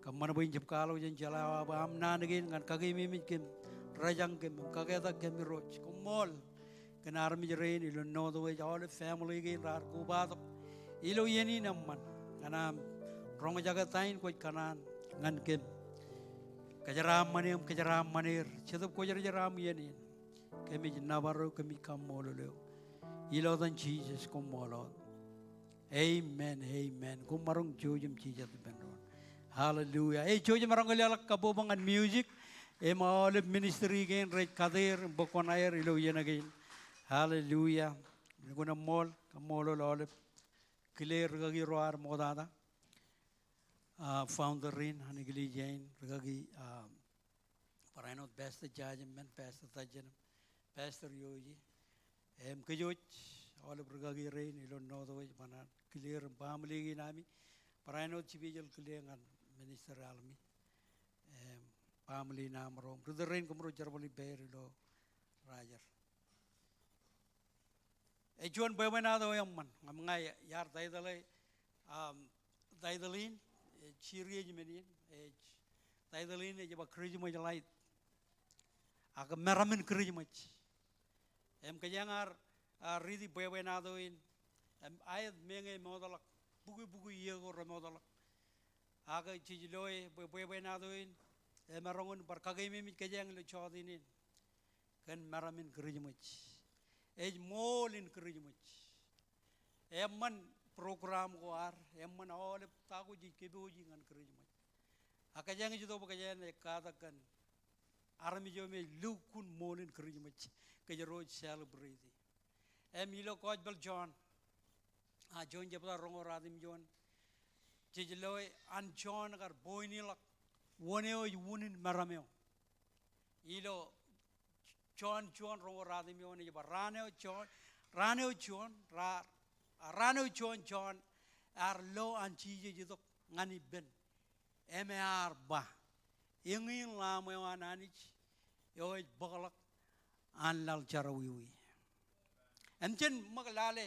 kōṃṃan bwe in jab kwaḷọk jān jeḷā awa bwe aṃ naan kein ñan kakeememej kōm, rōjañ kōm, im kaketak kōm Irooj. Koṃṃool kōn armej rein ilo Northwest, aolep family kein raar kobatok ilo iien in eṃṃan ñan aṃ roñjake ta in kwōj kōṇaan ñan kōm. Kōjeraaṃṃan eō im kōjeraaṃṃan er, Jetōb Kwōjarjar aṃ iien in. Kōmij nōbar eok, kōmij kaṃṃoolol eok. Ilo etan Jisōs, koṃṃool wōt. Amen, amen. Koṃ maroñ jouj im jijet ippān doon. Hallelujah. Ej jouj im maroñ leḷọk kabbokbok ñan music im aolep ministry kein rej kate er im bōk kuṇaer ilo iien kein. Hallelujah. Lukkuun eṃṃool, kaṃṃoolol aolep kile rikaki ro ad ṃoktata. Ah, founder in an eklejia in, rikaki, ah, barāinwōt Pastor Jajṃṃan, Pastor Tajin, Pastor Yoji. Im kōj wōj aolep rikaki rein ilo Northwest, bwe ṇa kile er im baaṃle kein ami. Barāinwōt special kile ñan Minister Almi im baaṃle in aṃro. Ri tōl rein kōmro jerbal ippāer ilo Roger. Ej juon bwebwenato eṃṃan. Ña im ña iar title e, um, title in, ej series men in, ej title in ej ba Christmas Light. Ak meramṇ Christmas. Im kōjeañ ar, ar riiti bwebwenato in, im aet meñe emootḷọk, bukwi bukwi iiō ko remootḷọk. Ak jej loe bwe bwebwenato in emaroñ in bar kakeememej kōjeañ ilo jọteen in kōn meram in Kūrijṃōj. Ej ṃool in Kūrijṃōj. Eṃṃan program ko ad, eṃṃan aolep ta ko jej kōpooji ñan Kūrijṃōj. Ak kōjeañ ej itok bwe kōjeañ ej katak kōn armej eo me ej lukkuun ṃool in Kūrijṃōj, kōjro ej celebrate. Im ilo Gospel John, a, John jebta roñoul ratimjuon, jej loe an John kar point ḷọk wōn eo ej unin meram eo. Ilo John juon roñoul ratimjuon ej ba, raan eo John, raan eo John, ra-, raan eo juon John ear lo an Jisōs itok ñan ippān. Im ear ba, eñin Lamb eo an Anij eo ej bōkḷọk an laḷ jerọwiwi. Im jen ṃōk lale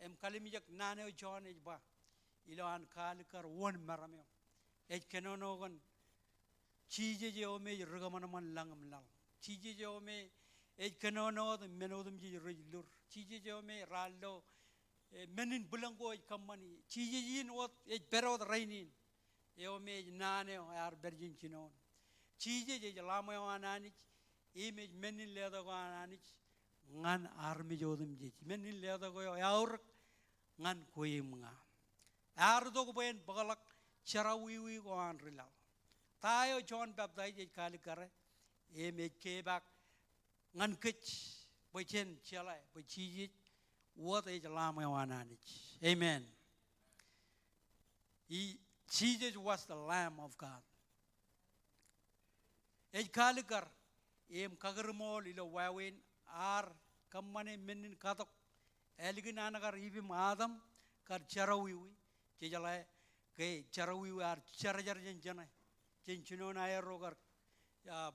im kalimjek naan eo John ej ba ilo an kaalikkar wōn meram eo. Ej kōnono kōn Jisōs eo me ej ri kōṃanṃan lañ im laḷ. Jisōs eo me ej kōnono wōt men otemjej rej lur. Jisōs eo me raar lo, e, men in bwilōñ ko ej kōṃṃani. Jisōs in wōt ej pād wōt rainin. Eo me ej naan eo ear pād jān jinoin. Jisōs ej Lamb eo an Anij, im ej men in letok eo an Anij ñan armej otemjej. Men in letok eo eaorōk ñan kwe im ña. Ear itok bwe en bōkḷọk jerọwiwi ko an ri laḷ. Ta eo John Baptist ej kaalikkare, im ej kepaak ñan kōj bwe jen jeḷā bwe Jisōs wōt ej Lamb eo an Anij. Amen. He, Jesus was the Lamb of God. Ej kaalikkar im kakūrṃool ilo wāween ear kōṃṃane men in katok ālikin an kar ipim Adam kar jerọwiwi. Jej jeḷā ke jerọwiwi ear jerjer jān jeṇe, jān jinoin aerro kar, a,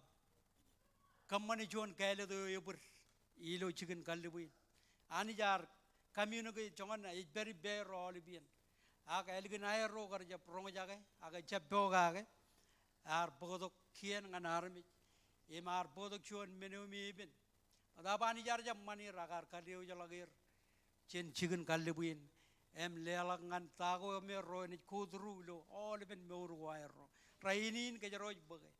kōṃṃane juon kāālōt eo ebōd ilo jikin kallib in. Anij ear communicate joñan ej pād ippāerro aolep iien. Ak ālikin aerro kar jab roñjake, ak jab pokake, ear bōktok kien ñan armej. Im ear bōktok juon men eo me epen. Etan Anij ear jab ṃan er ak ear kadiwōjḷọk er jān jikin kallib in. Im leḷọk ñan ta ko me ro enaaj go through ilo aolepen mour ko aerro. Rainin kōjro ej bōke.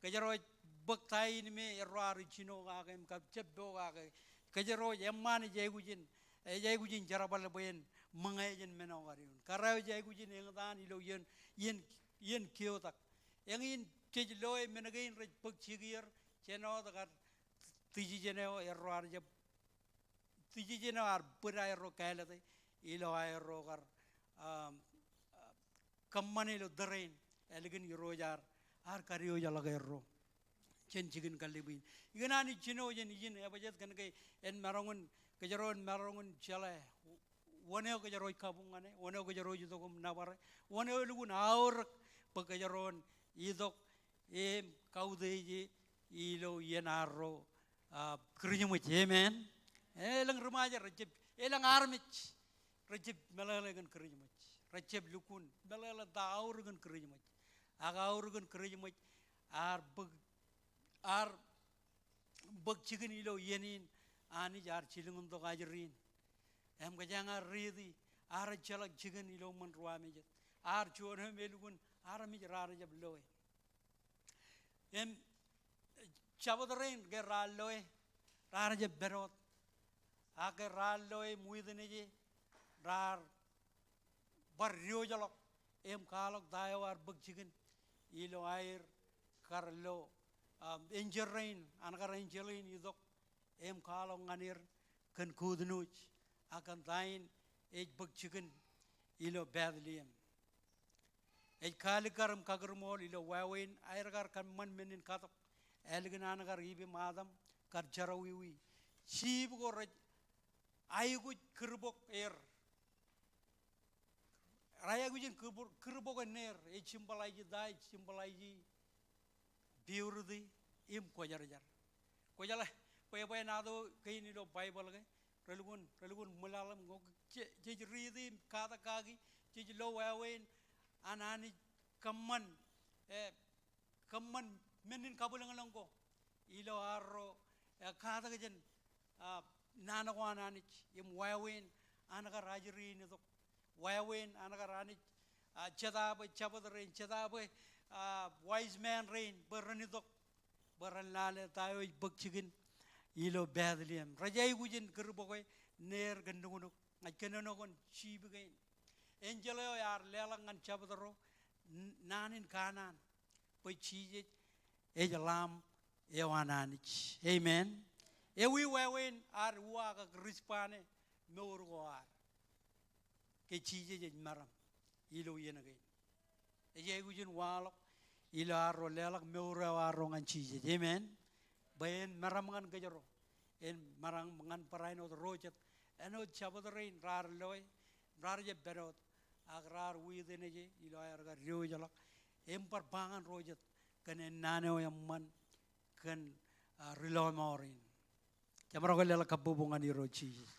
Kōjro ej bōk ta in me erro ar jino kake im kab jab pokake. Kōjro ej eṃṃaan ej aikuj in, ej aikuj in jerbal bwe en ṃōñā jān men eo kar eoon. Kōjro ej aikuj in eñtaan ilo iien, iien, iien keotak. Eñin jej loe men kein rej bōk jikier, jān wōt kar decision eo erro ar jab, decision eo ar bōd aerro kāālōte ilo aerro kar, um, kōṃṃane ilo tōre in, ālikin Irooj ear, ear kadiwōjḷọk erro jān jikin kallib in. Ikōṇaan ij jino jān ijin ebajet kōnke en maroñ in, kōjro en maroñ in jeḷā wōn eo kōjro ej kabuñ ñane, wōn eo kōjro ej itok im nōbare, wōn eo elukkuun aorōk bwe kōjro en itok im kautiej ilo iien arro, a, Kūrijṃōj. Amen. Elōñ ri-Ṃajeḷ rejjab, elōñ armej rejjab meḷeḷe kōn Kūrijṃōj. Rejjab lukkuun meḷeḷe ta aorōk kōn Kūrijṃōj. Ak aorōk kōn Kūrijṃōj ear bōk, ear bōk jikin ilo iien in Anij ear jilkintok ajri in. Im kōjeañ ar riiti, ear ejjeḷọk jikin ilo ṃōn ruwamāejet. Ear juon eo me elukkuun armej raar jab loe. Im jabōt rein ke raar loe, raar jab pād wōt. Ak ke raar loe im witness e, raar bar diwōjḷọk im kwaḷọk ta eo ear bōk jikin ilo aer kar lo, um, enjeḷ rein, an kar enjeḷ in itok im kwaḷọk ñan er kōn good news, ak kōn ta in ej bōk jikin ilo Bethlehem. Ej kaalikkar im kakūrṃool ilo wāween aer kar kōṃṃan men in katok ālikin an kar ipim Adam kar jerọwiwi. Sheep ko rej aikuj kūrbok er. Rej aikuj in kūrbok, kūrbok er, ej symbolize ta, ej symbolize purity im kwōjarjar. Kwōjeḷā bwebwenato kein ilo Baibōḷ ke relukkuun, relukkuun ṃwilaḷ im ñe jej, jej riiti im katak kaki, jej lo wāween an Anij kōṃṃan, e, kōṃṃan men in kabwilōñlōñ ko ilo arro, e, katak jān, a, naan ko an Anij im wāween an kar ajri in itok. Wāween an kar Anij, ah, jeta bwe shepherd rein, jeta bwe, ah, wise men rein, bwe ren itok, bwe ren lale ta eo ej bōk jikin ilo Bethlehem. Rej aikuj in kūr bōke neer kōn nuknuk, ña ij kōnono kōn sheep kein. Enjeḷ eo ear leḷọk ñan jabōt ro n-, naan in kanaan bwe Jisōs ej Lamb eo an Anij. Amen. Ewi wāween ad uwaak ak respond e mour ko ad ke Jisōs ej meram ilo iien kein? Ej aikuj in waḷọk ilo arro leḷọk mour eo arro ñan Jisōs. Amen. Bwe en meram ñan kōjro. En meram ñan barāinwōt ro jet āinwōt jabōt rein raar loe, raar jab pād wōt, ak raar witness e ilo aer kar diwōjḷọk. Im bar ba ñan ro jet kōn ennaan eo eṃṃan kōn, ah, ri lọmọọr in. Jemaroñ ke leḷọk kabbokbok ñan Irooj Jisōs.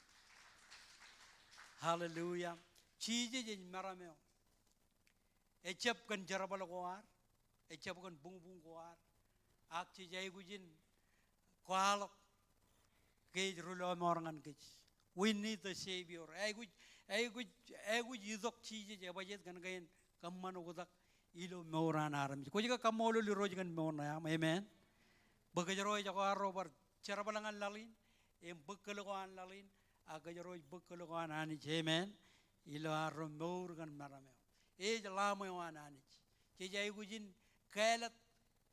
Hallelujah. Jisōs ej meram eo. Ejjab kōn jerbal ko ad, ejjab kōn buñbuñ ko ad, ak jej aikuj in kwaḷọk ke ej ri lọmọọr ñan kōj. We need the Savior. Aikuj, aikuj, aikuj itok Jisōs ebajjeet kōn kein kōṃṃan oktak ilo mour an armej. Kwōj ke kaṃṃoolol Irooj kōn mour ṇe aṃ? Amen. Bwe kōjro ej kwaar ro bar jerbal ñan laḷ in, im bōk kōl ko an laḷ in, ak kōjro ej bōk kōl ko an Anij. Amen. Ilo arro mour kōn meram eo. Ej Lamb eo an Anij. Jej aikuj in kāālōt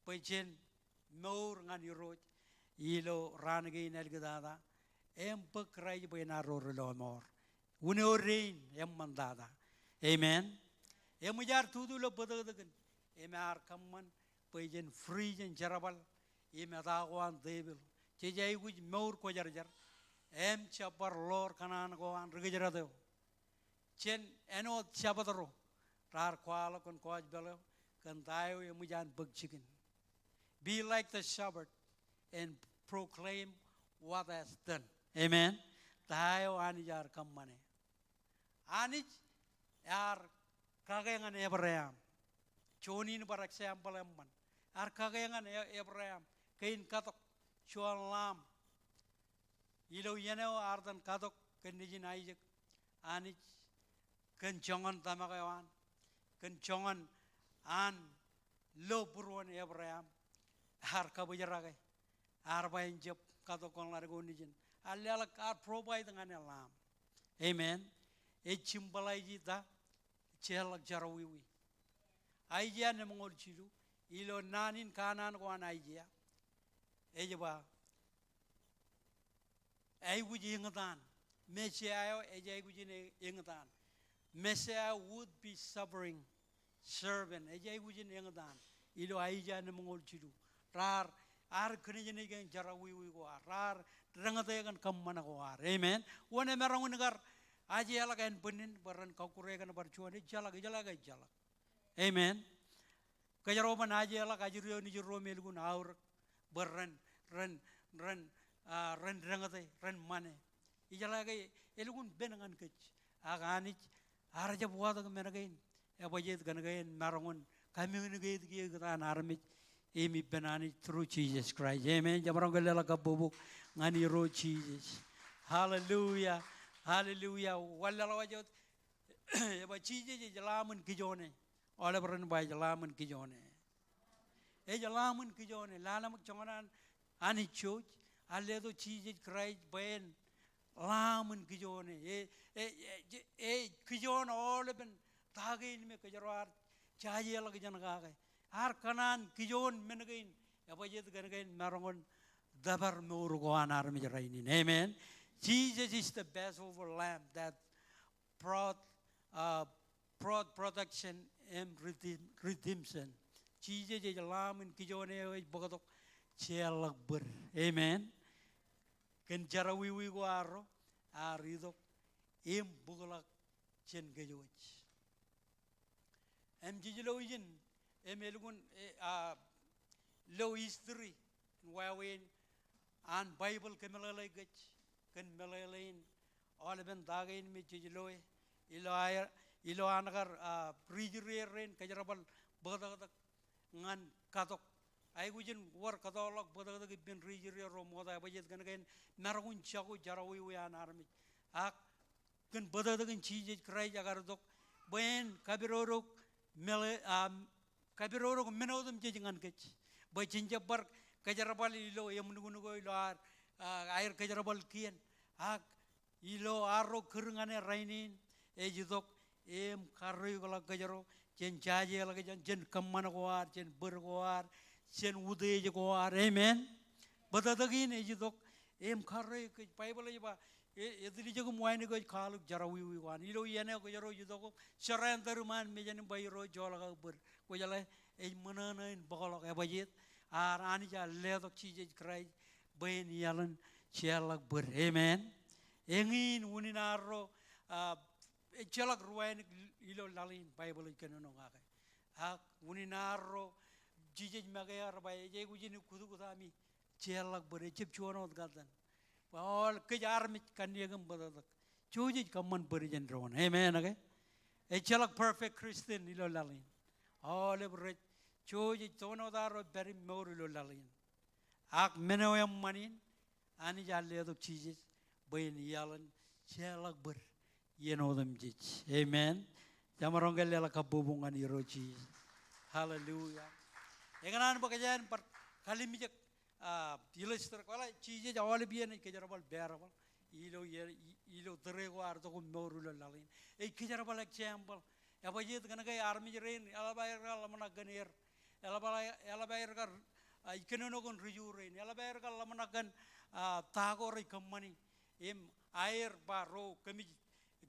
bwe jen mour ñan Irooj ilo raan kein āliktata, im bōk Kraist bwe en arro ri lọmọọr. Unin ordain eṃṃantata. Amen. Eṃōj ad tutu ilo bōtōktōkin im ear kōṃṃan bwe jen free jān jerbal im eta ko an devil. Jej aikuj mour kwōjarjar im jab bar ḷoor kōṇaan ko an ri kōjdat eo. Jān āinwōt jabōt ro raar kwaḷọk kōn gospel eo, kōn ta eo eṃōj an bōk jikin. Be like the shepherd and proclaim what has done. Amen. Ta eo Anij ear kōṃṃane. Anij ear kake ñan Ebream. Juon in bar example eṃṃan. Ear kake ñan E-, Ebream kein katok juon lamb. Ilo iien eo ear itōn katok kōn nejin Aisak, Anij kōn joñan tōmak eo an, kōn joñan an lo būruon Ebream, ear kabōjrake, ear ba en jab katok kōn ḷaddik eo nejin. Ear leḷọk, ear provide ñan e lamb. Amen. Ej symbolize ta? Ejjeḷọk jerọwiwi. Aiseia lemñoul jilu, ilo naan in kanaan ko an Aiseia, ej ba, aikuj eñtaan. Messiah eo ej aikuj in e-, eñtaan. Messiah would be suffering servant. Ej aikuj in eñtaan. Ilo Aiseia lemñoul jilu. Raar, ear kōnejnej kōn jerọwiwi ko ad. Raar deñōte kōn kōṃṃan ko ad. Amen. Wōn emaroñ in kar ajeḷọk ānbwinnin bwe ren kọkkure kōn bar juon? Ejjeḷọk, ejjeḷọk, ejjeḷọk. Amen. Kōjro ban ajeḷọk ajri eo nejin ro im elukkuun aorōk bwe ren, ren, ren, ah, ren deñōte, ren ṃane. Ijeḷā ke elukkuun pen ñan kōj. Ak Anij ear jab watōk men kein ebajjeet kōn kein maroñ in communicate kiiō kōtaan armej im ippān Anij through Jesus Christ. Amen. Jemaroñ ke leḷọk kabbokbok ñan Irooj Jisōs. Hallelujah. Hallelujah. Wanlaḷwaj wōt, ej ba Jisōs ej Lamb in kijoone. Aolep ren ba ej Lamb in kijoone. Ej Lamb in kijoone. Lale ṃōk joñan an Anij Jouj, ear letok Jisōs Kraist bwe en Lamb in kijoone. E, e, e, e, e kijoon aolepen ta kein me kōjro ar jajeḷọk jān kake. Ear kōṇaan kijoon men kein, ebajjeet kōn kein maroñ in tōpar mour ko an armej rainin. Amen. Jesus is the Passover lamb that brought, uh, brought protection and redeem-, redemption. Jisōs ej Lamb in kijoone eo ej bōktok jeorḷọk bōd. Amen. Kōn jerọwiwi ko arro, ear itok im bōkḷọk jān kōj wōj. Im jej lo ijin, im elukkuun, e, a, lo history in wāween an Baibōḷ kōmeḷeḷe kōj kōn meḷeḷein aolepen ta kein me jej loe. Ilo aer, ilo an kar, a, ri-Israel rein kōjerbal bōktok ñan katok. Aikuj in wōr kōtḷọk bōktok ippān ri-Israel ro ṃokta, ebajjeet kōn kein maroñ in jako jerọwiwi an armej. Ak kōn bōktok in Jisōs Kraist ekar itok bwe en kapidodo meḷe, a, kapidodoik men otemjej ñan kōj. Bwe jen jab bar kōjerbal ilo eṃ nuknuk eo ilo ad, a, aer kōjerbal kien. Ak ilo arro kūr ñan e rainin, ej itok im karreoikḷọk kōjro, jen jajeḷọkjeṇ, jen kōṃṃan ko ad, jen bōd ko ad, jen utiej ko ad. Amen. Bōtōktōkin ej itok im karreoik kōj. Baibōḷ ej ba, e, etiljek im wānōk ej kwaḷọk jerọwiwi ko an. Ilo iien eo kōjro itok im surrender iṃaan mejān im ba Irooj joḷọk aō bōd. Kwōjeḷā, ej ṃōṇōṇō in bōkḷọk, ebajjeet, ear Anij ear letok Jisōs Kraist bwe en iaḷ in jeorḷọk bōd. Amen. Eñin unin arro, a, ejjeḷọk ri wānōk ilo laḷ in, Baibōḷ ej kōnono kake. Ak unin arro Jisōs make ear ba, ej aikuj in ikkutkut ami jeorḷọk bōd, ejjab juon wōt katten. Bwe aolep kōj armej kanniōk im bōtōktōk, jouj ej kōṃṃan bōd jān doon. Amen, okay? Ejjeḷọk perfect Christian ilo laḷ in. Aolep rej, jouj ej, toon wōt arro pād im mour ilo laḷ in. Ak men eo eṃṃan in, Anij ear letok Jisōs bwe en iaḷ in jeorḷọk bōd iien otemjej. Amen. Jemaroñ ke leḷọk kabbokbok ñan Irooj Jisōs. Hallelujah. Ekōṇaan bwe kōjeañ bar kalimjek, a, illustrate, kwōjeḷā Jisōs aolep iien ej kōjerbal parable. Ilo, ilo tōre ko ear itok im mour ilo laḷ in, ej kōjerbal example. Ebajjeet kōnke armej rein, eḷap aer kar ḷōmṇak kōn er. Eḷap aer, eḷap aer kar, a, ij kōnono kōn ri-Ju rein. Eḷap aer kar ḷōmṇak kōn, a, ta ko rej kōṃṃani. Im aer ba ro kōmij,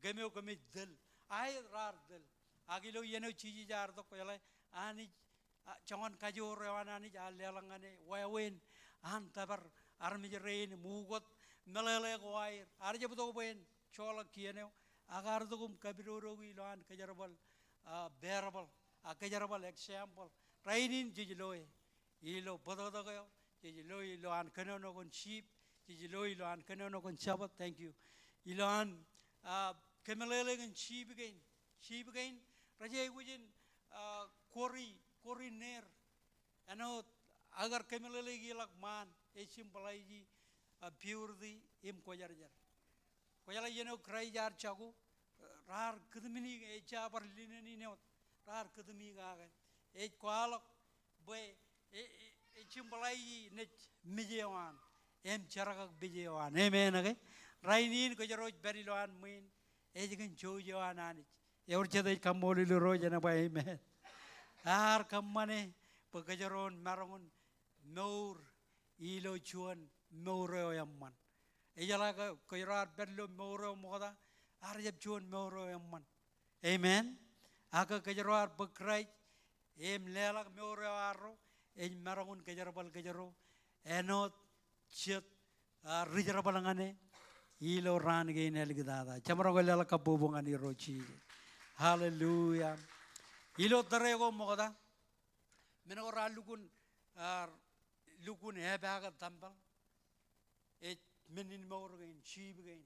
kōm eo kōmij tōl. Aer raar tōl. Ak ilo iien eo Jisōs ear itok, kwōjeḷā, Anij, a, joñan kajoor eo an Anij ear leḷọk ñan e wāween an tōpar armej rein im ukōt meḷeḷe ko aer. Ear jab itok bwe en joḷọk kien eo, ak ear itok im kapidodoiki ilowaan kōjerbal, a, parable, a, kōjerbal example. Rainin jej loe ilo bōtōktōk eo, jej loe ilowaan kōnono kōn sheep, jej loe ilowaan kōnono kōn shepherd, thank you. Ilowaan, a, kōmeḷeḷe kōn sheep kein. Sheep kein rej aikuj in, a, kori, kori neer. Āinwōt aō kar kōmeḷeḷeiki ḷọk ṃaan, ej symbolize, a, purity im kwōjarjar. Kwōjeḷā iien eo Kraist ear jako, raar kūtmini, ejja bar linen in wōt, raar kūtmi kake. Ej kwaḷọk bwe e, e, ej symbolize naaj mej eo an im jerkakpeje eo an. Amen, okay? Rainin kōjro ej pād ilowaan ṃwiin, ej kōn jouj eo an Anij. Ewōr jet ej kaṃṃoolol Irooj en ba amen. Ear kōṃṃane bwe kōjro en maroñ in mour ilo juon mour eo eṃṃan. Ejeḷā ke kōjro ar pād ilo mour eo ṃokta, ear jab juon mour eo eṃṃan. Amen. Ak ke kōjro ar bōk Kraist im leḷọk mour eo arro, ej maroñ in kōjerbal kōjro āinwōt jet, a, ri jerbal ñan e ilo raan kein āliktata. Jemaroñ ke leḷọk kabbokbok ñan Irooj Jisōs. Hallelujah. Ilo tōre ko ṃokta, men ko raar lukkuun, a, lukkuun epaake tempeḷ. Ej men in mour kein, sheep kein.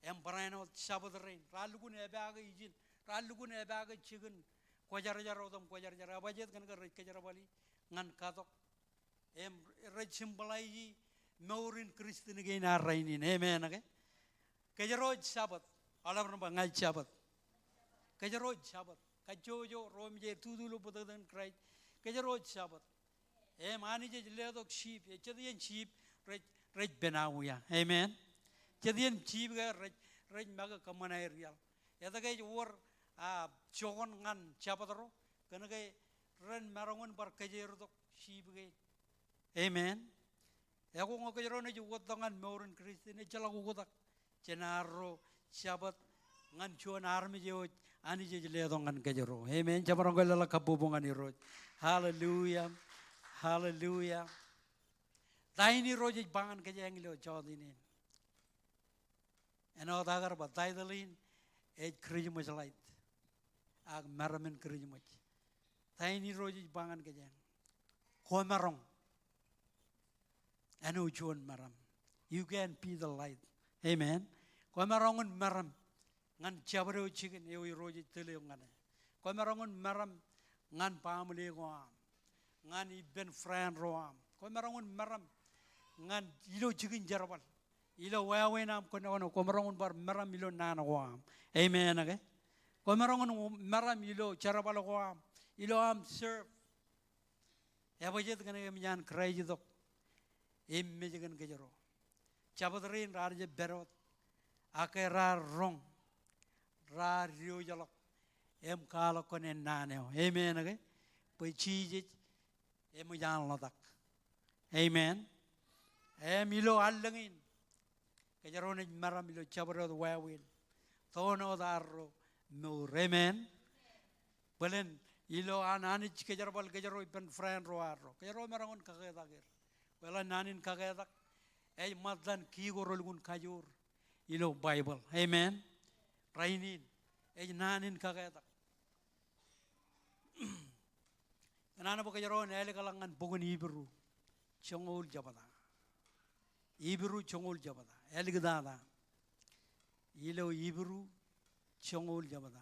Im barāinwōt shepherd rein. Raar lukkuun epaake ijin. Raar lukkuun epaake jikin kwōjarjar otem kwōjarjar. Ebajjeet kōnke rej kōjerbali ñan katok. Im rej symbolize mour in Christian kein ad rainin. Amen, okay? Kōjro ej shepherd. Aolep ren ba ña ij shepherd. Kōjro ej shepherd. Kajjojo ro mejād tutu ilo bōtōktōkin Kraist. Kōjro ej shepherd. Im Anij ej letok sheep, ej jet iien sheep rej, rej penawia. Amen. Jet iien sheep ke rej, rej make kōṃṃan aer iaḷ. Etke ej wōr, a, jokon ñan shepherd ro? Kōnke ren maroñ in bar kōjeortok sheep kein. Amen. Ekwe ñe kōjro naaj ukōttok ñan mour in Christian, ejjeḷọk ukōtak jān arro shepherd ñan juon armej eo ej Anij ej letok ñan kōjro. Amen. Jemaroñ ke leḷọk kabbokbok ñan Irooj. Hallelujah. Hallelujah. Ta in Irooj ej ba ñan kōjeañ ilo jota in? Āinwōt aō kar ba, title in ej Christmas light. Ak meram in Christmas. Ta in Irooj ej ba ñan kōjeañ? Kwōmaroñ. Āinwōt juon meram. You can be the light. Amen. Kwōmaroñ in meram ñan jabdewōt jikin eo Irooj ej tōl eok ñan e. Kwōmaroñ in meram ñan baaṃle ko aṃ, ñan ippān friend ro aṃ. Kwōmaroñ in meram ñan ilo jikin jerbal, ilo wāween aṃ kōnono. Kwōmaroñ in bar meram ilo naan ko aṃ. Amen, okay? Kwōmaroñ in meram ilo jerbal ko aṃ, ilo aṃ serve. Ebajjeet kōn ke eṃōj an Kraist itok im mej kōn kōjro. Jabōt rein raar jab pād wōt, ak ke raar roñ, raar diwōjḷọk im kwaḷọk kōn naan eo. Amen ke? Bwe Jisōs eṃōj an ḷotak. Amen. Im ilo allōñ in, kōjro naaj meram ilo jabdewōt wāween. Toon wōt arro mour. Amen. Bōlen ilo an Anij kōjerbal kōjro ippān friend ro arro, kōjro maroñ in kaketak er. Bōlen naan in kaketak ej ṃōttan ki ko relukkuun kajoor ilo Baibōḷ. Amen. Rainin ej naan in kaketak. Kōn an bwe kōjro en ālikḷọk ñan bok in Hibru joñoul jebta. Hibru joñoul jebta. Āliktata ilo Hibru joñoul jebta.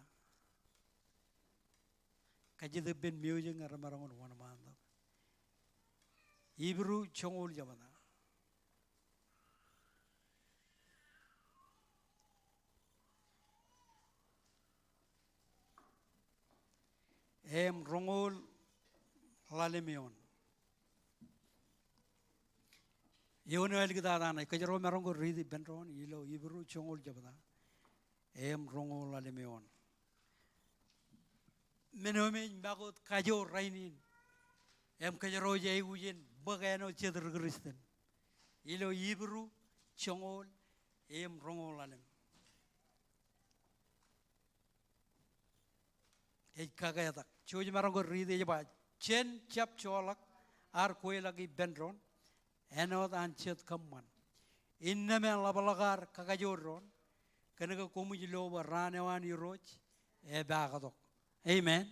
Kajjitōk ippān music ñe remaroñ in wōnṃaantok. Hibru joñoul jebta. Im roñoul ḷalem eoon. Eoon eo āliktata ṇe, kōjro maroñ ke riiti ippān doon ilo Hibru joñoul jebta im roñoul ḷalem eoon. Men eo me ej make wōt kajoor rainin im kōjro ej aikuj in bōk āinwōt jet ri Kristian ilo Hibru joñoul im roñoul ḷalem. Ej kaketak. Jouj maroñ ke riiti, ej ba, jen jab joḷọk ad kweilọk ippān doon āinwōt an jet kōṃṃan. Innām en ḷapḷọk ad kakajoor doon, kōn ke koṃij lo bwe raan eo an Irooj epaaktok. Amen.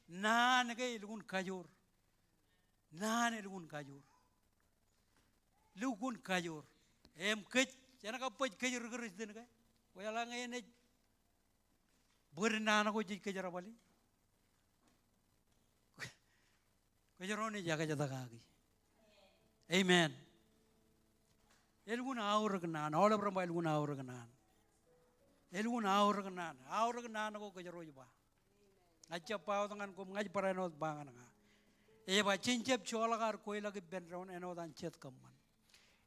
Naan ke elukkuun kajoor. Naan elukkuun kajoor. Lukkuun kajoor. Im kōj, jen kabbōj kōj ri Kristian ke? Kwōjeḷā ñe enaaj bōd naan ko jej kōjerbali, kōjro naaj ekjeta kaki. Amen. Elukkuun aorōk naan, aolep ren ba elukkuun aorōk naan. Elukkuun aorōk naan, aorōk naan ko kōjro ej ba. Ña ij jab ba wōt ñan koṃ, ña ij barāinwōt ba ñan ña. Ej ba jen jab joḷọk ad kweilọk ippān doon āinwōt an jet kōṃṃan.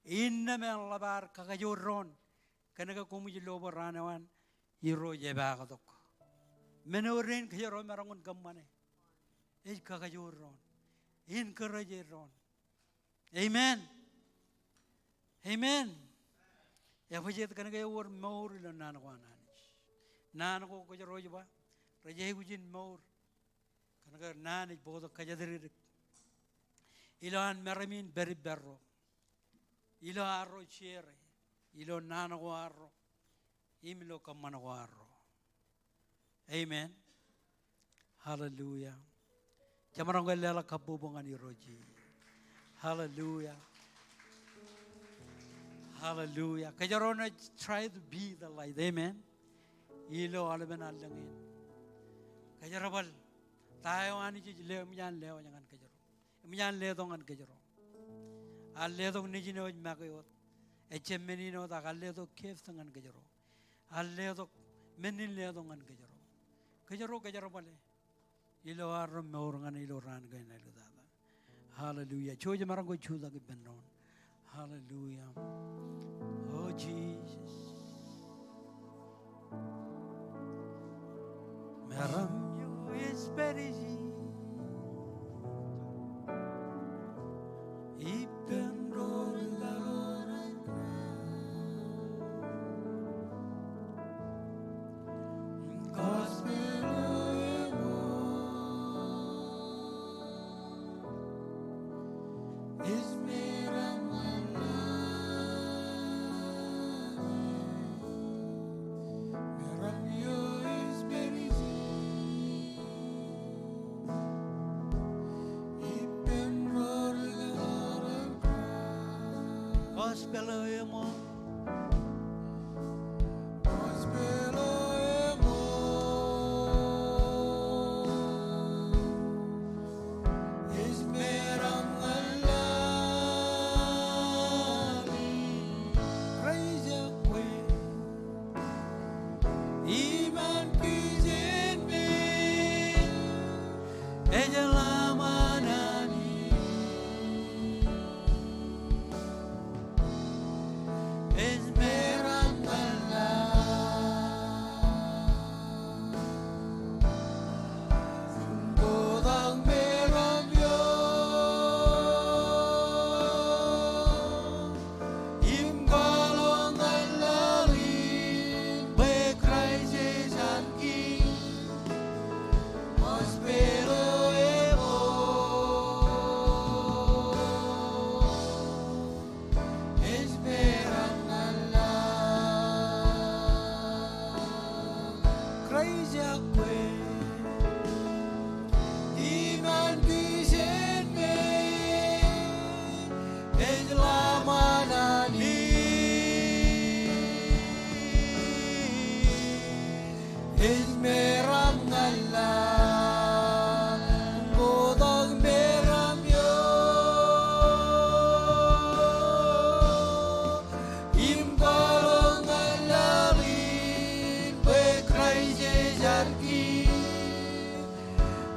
Innām en ḷap ad kakajoor doon, kōn ke koṃij lo bwe raan eo an Irooj epaaktok. Men eo dein kōjro maroñ in kōṃṃane ej kakajoor doon, encourage doon. Amen. Amen. Ebajjeet kōn ke ewōr mour ilo naan ko an Anij. Naan ko kōjro ej ba, rej aikuj in mour. Kōn ke naan ej bōktok kōjatdikdik ilo an meram in pād ippārro, ilo arro share, ilo naan ko arro, im ilo kōṃṃan ko arro. Amen. Hallelujah. Jemaroñ ke leḷọk kabbokbok ñan Irooj. Hallelujah. Hallelujah. Kōjro naaj try to be the light. Amen. Ilo aolepen allōñ in. Kōjerbal ta eo Anij ej le, eṃōj an lewōj ñan kōjro. Eṃōj an letok ñan kōjro. Ear letok Nejin eo ej make wōt. Ejjab men in wōt, ak ear letok gift ñan kōjro. Ear letok men in letok ñan kōjro. Kōjro kōjerbale ilo arro mour ñan ilo raan kein āliktata. Hallelujah. Jouj maroñ ke jutak ippān doon. Hallelujah. Oh, Jesus. Meram eo ej pād ijin ippān doon ilo gospel eo eṃool. Gospel eo eṃool. Gospel eo eṃool. Ej meram ñan laḷ in. Praise the Lord. Iban kōj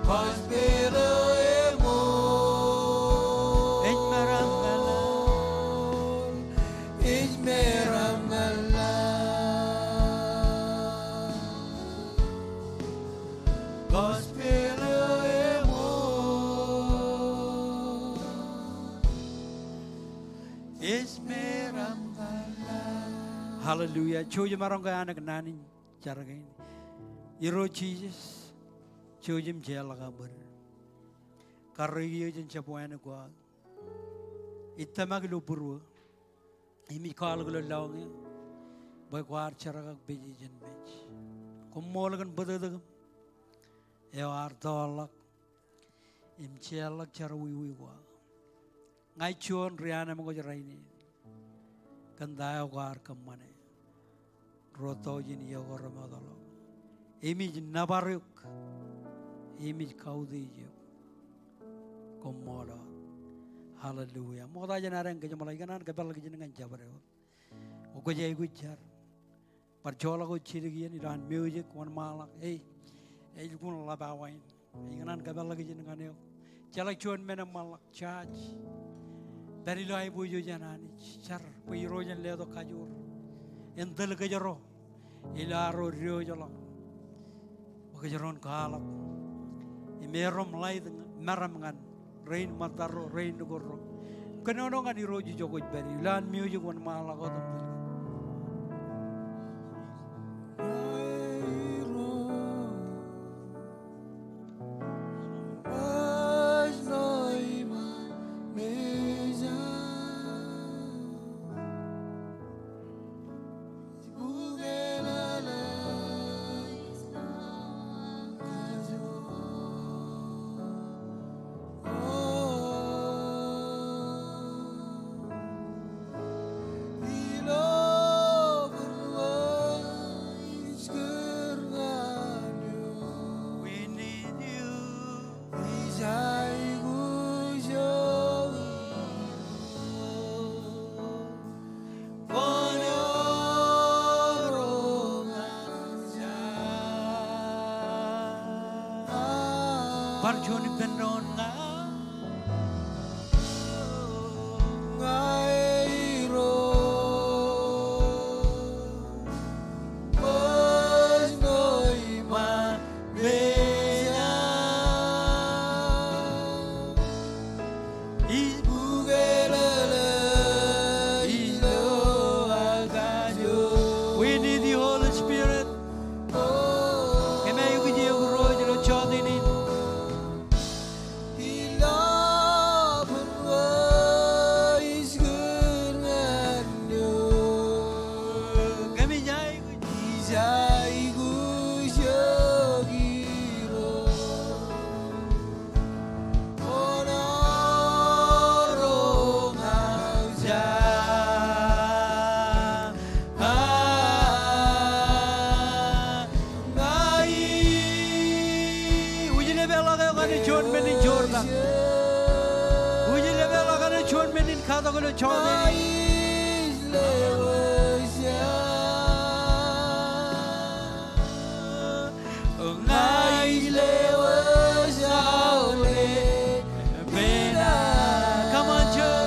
Gospel eo eṃool. Ej meram ñan laḷ. Ej meram ñan laḷ. Gospel eo eṃool. Ej meram ñan laḷ. Hallelujah. Jouj im maroñ ke anōk naan in jar kein. Irooj Jisōs, jouj im jeorḷọk aō bōd. Karreoik eō jān jab wānōk ko aō. Ij tōmak ilo būruō im ij kwaḷọk ilo lọñiō bwe kwaar jerkakpeje jān mej. Koṃṃool kōn bōtōktōkūṃ eo ear tọọrḷọk im jeorḷọk jerọwiwi ko aō. Ña ij juon ri-anemkwōj rainin kōn ta eo kwaar kōṃṃane. Ruo tọujin iiō ko remootḷọk. Im ij nōbar eok. Im ij kautiej eok. Koṃṃool wōt. Hallelujah. Ṃokta jān ad kōjeṃḷọk, ikōṇaan kōpeḷḷọk ijin ñan jabdewōt. Kwōj aikuj jar. Bar joḷọk wōt jidik iien ilowaan music wōnṃaanḷọk. Ei, ej lukkuun ḷap awa in. Ikōṇaan kōpeḷḷọk ijin ñan eok. Jeḷak juon men eṃṃanḷọk, church. Pād ilo aiboojoj an Anij. Jar bwe Irooj en letok kajoor. En tōl kōjro ilo arro diwōjḷọk bwe kōjro en kwaḷọk im erom ḷaik meram ñan rein ṃōttaro, rein nukud ro. Kōnono ñan Irooj ijoko ej pād ilowaan music wōnṃaanḷọk wōt im tōl. We need you. Bar juon ippān doon ña. We need you, Holy Spirit. Kōm aikuj eok Irooj ilo jota in. Kōmij aikuj. Ña ij. Wūj lepeḷḷọk eok ñan juon men in joortak. Wūj lepeḷḷọk ñan juon men in katak ilo jota in. Come on, church.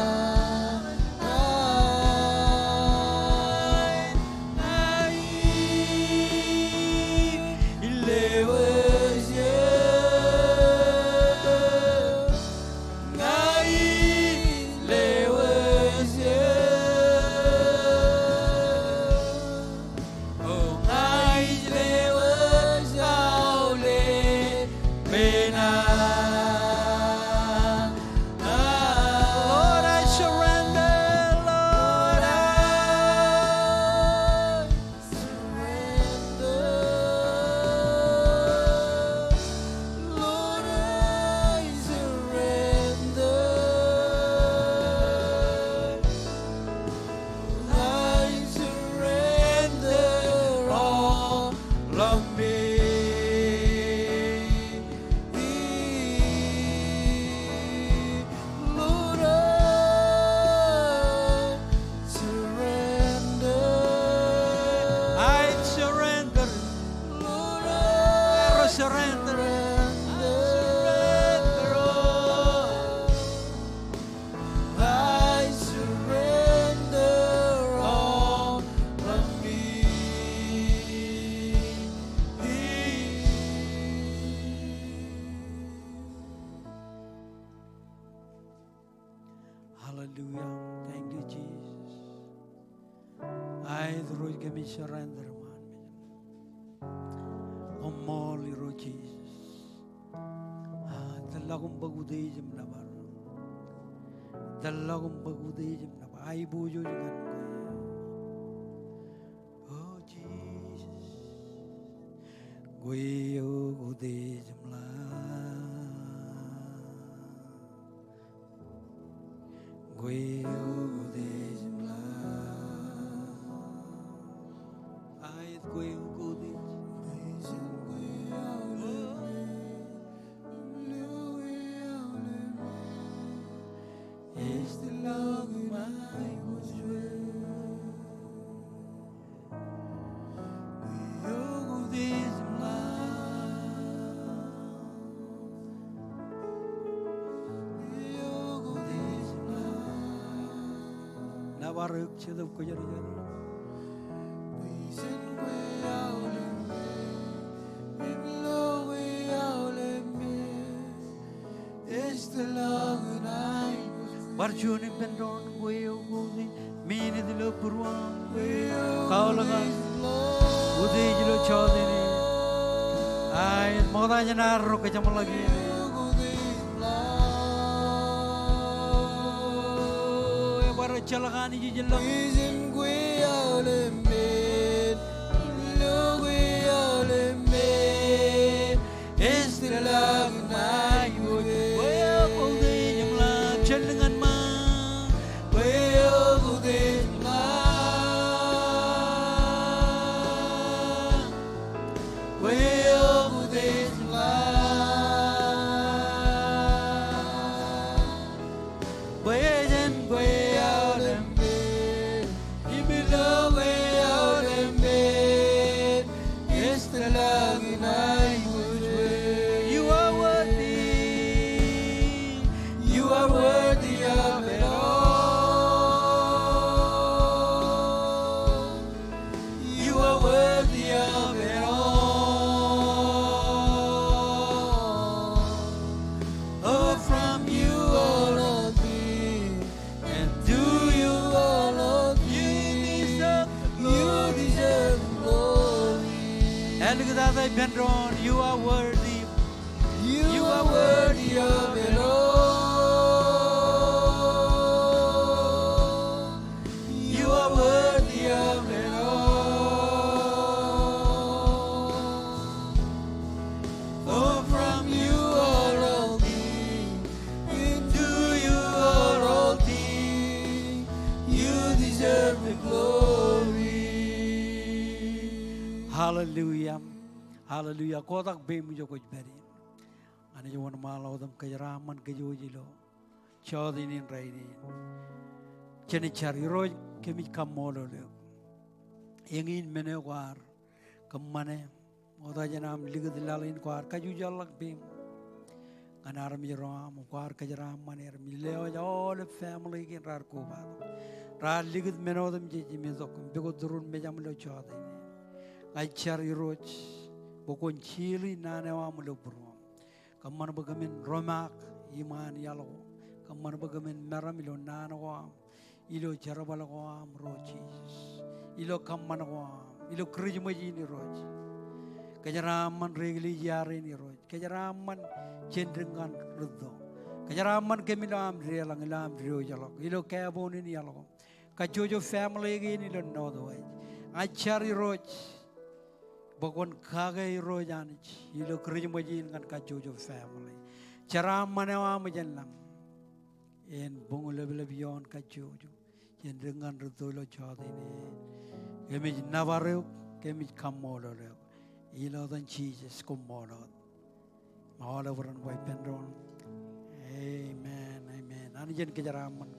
Hallelujah. Thank you, Jesus. Aet Irooj, kōmij surrender ṃaan mejaṃ. Koṃṃool Irooj Jisōs. A, tōllọk im bōk utiej im nōbar. Tōllọk im bōk utiej im nōbar. Aiboojoj ñan kwe. O Jisōs. Kwe eok utiej im ḷap. Kwe eok utiej im ḷap. Aet kwe eok utiej. Nōbar eok Jetōb Kwōjarjar. Bar juon ippān doon, kwe eok utiej. Minit ilo būruōṃ. Kaolōk, utiej ilo jota in. Aet, ṃokta jān arro kōjeṃḷọk iien. Ebar ejjeḷọk Anij ijellọk. Kwe eok utiej im ḷap, jān ñan ṃaan. You are worthy. You are worthy of it all. You are worthy of it all. Oh, from you all are things, and to you all are things. You deserve the glory. Āliktata ippān doon, you are worthy. You are worthy of it all. You are worthy of it all. Oh, from you all are things, and to you all are things. You deserve the glory. Hallelujah. Hallelujah. Kotak peiṃ ijo kwōj pād ie. Anij wōnṃaanḷọk wōt im kōjeraaṃṃan kōj ilo jota in rainin. Jen jar. Irooj, kōmij kaṃṃoolol eok. Eñin men eo kwaar kōṃṃane, ṃokta jān aṃ likūt laḷ in, kwaar kajjuḷọk peiṃ ñan armej ro aṃ, kwaar kōjeraaṃṃan er im lewōj aolep family kein raar kobatok, raar likūt men otemjej im itok im pukot turun mejaṃ ilo jota in. Ña ij jar Irooj bwe kwōn jilu naan eo aṃ ilo būruōṃ. Kōṃṃan bwe kōmin romaak iṃaan iaḷ ko. Kōṃṃan bwe kōmin meram ilo naan ko aṃ, ilo jerbal ko aṃ Irooj Jisōs, ilo kōṃṃan ko aṃ, ilo Kūrijṃōj in Irooj. Kōjeraaṃṃan ri eklejia rein Irooj. Kōjeraaṃṃan jān dik ñan rūtto. Kōjeraaṃṃan kōm ilo aṃ deḷọñ, ilo aṃ diwōjḷọk, ilo Kebon in iaḷ ko. Kajjojo family kein ilo Northwest. Ña ij jar Irooj bwe kwōn kake Irooj Anij ilo Kūrijṃōj in ñan kajjojo family. Jeraaṃṃan eo aṃ ej lañ en buñ lepḷep ioon kajjojo jān dik ñan rūtto ilo jota in. Kōmij nōbar eok, kōmij kaṃṃoolol eok. Ilo etan Jisōs, koṃṃool wōt. Aolep ren ba ippān doon, amen, amen. Anij en kōjeraaṃṃan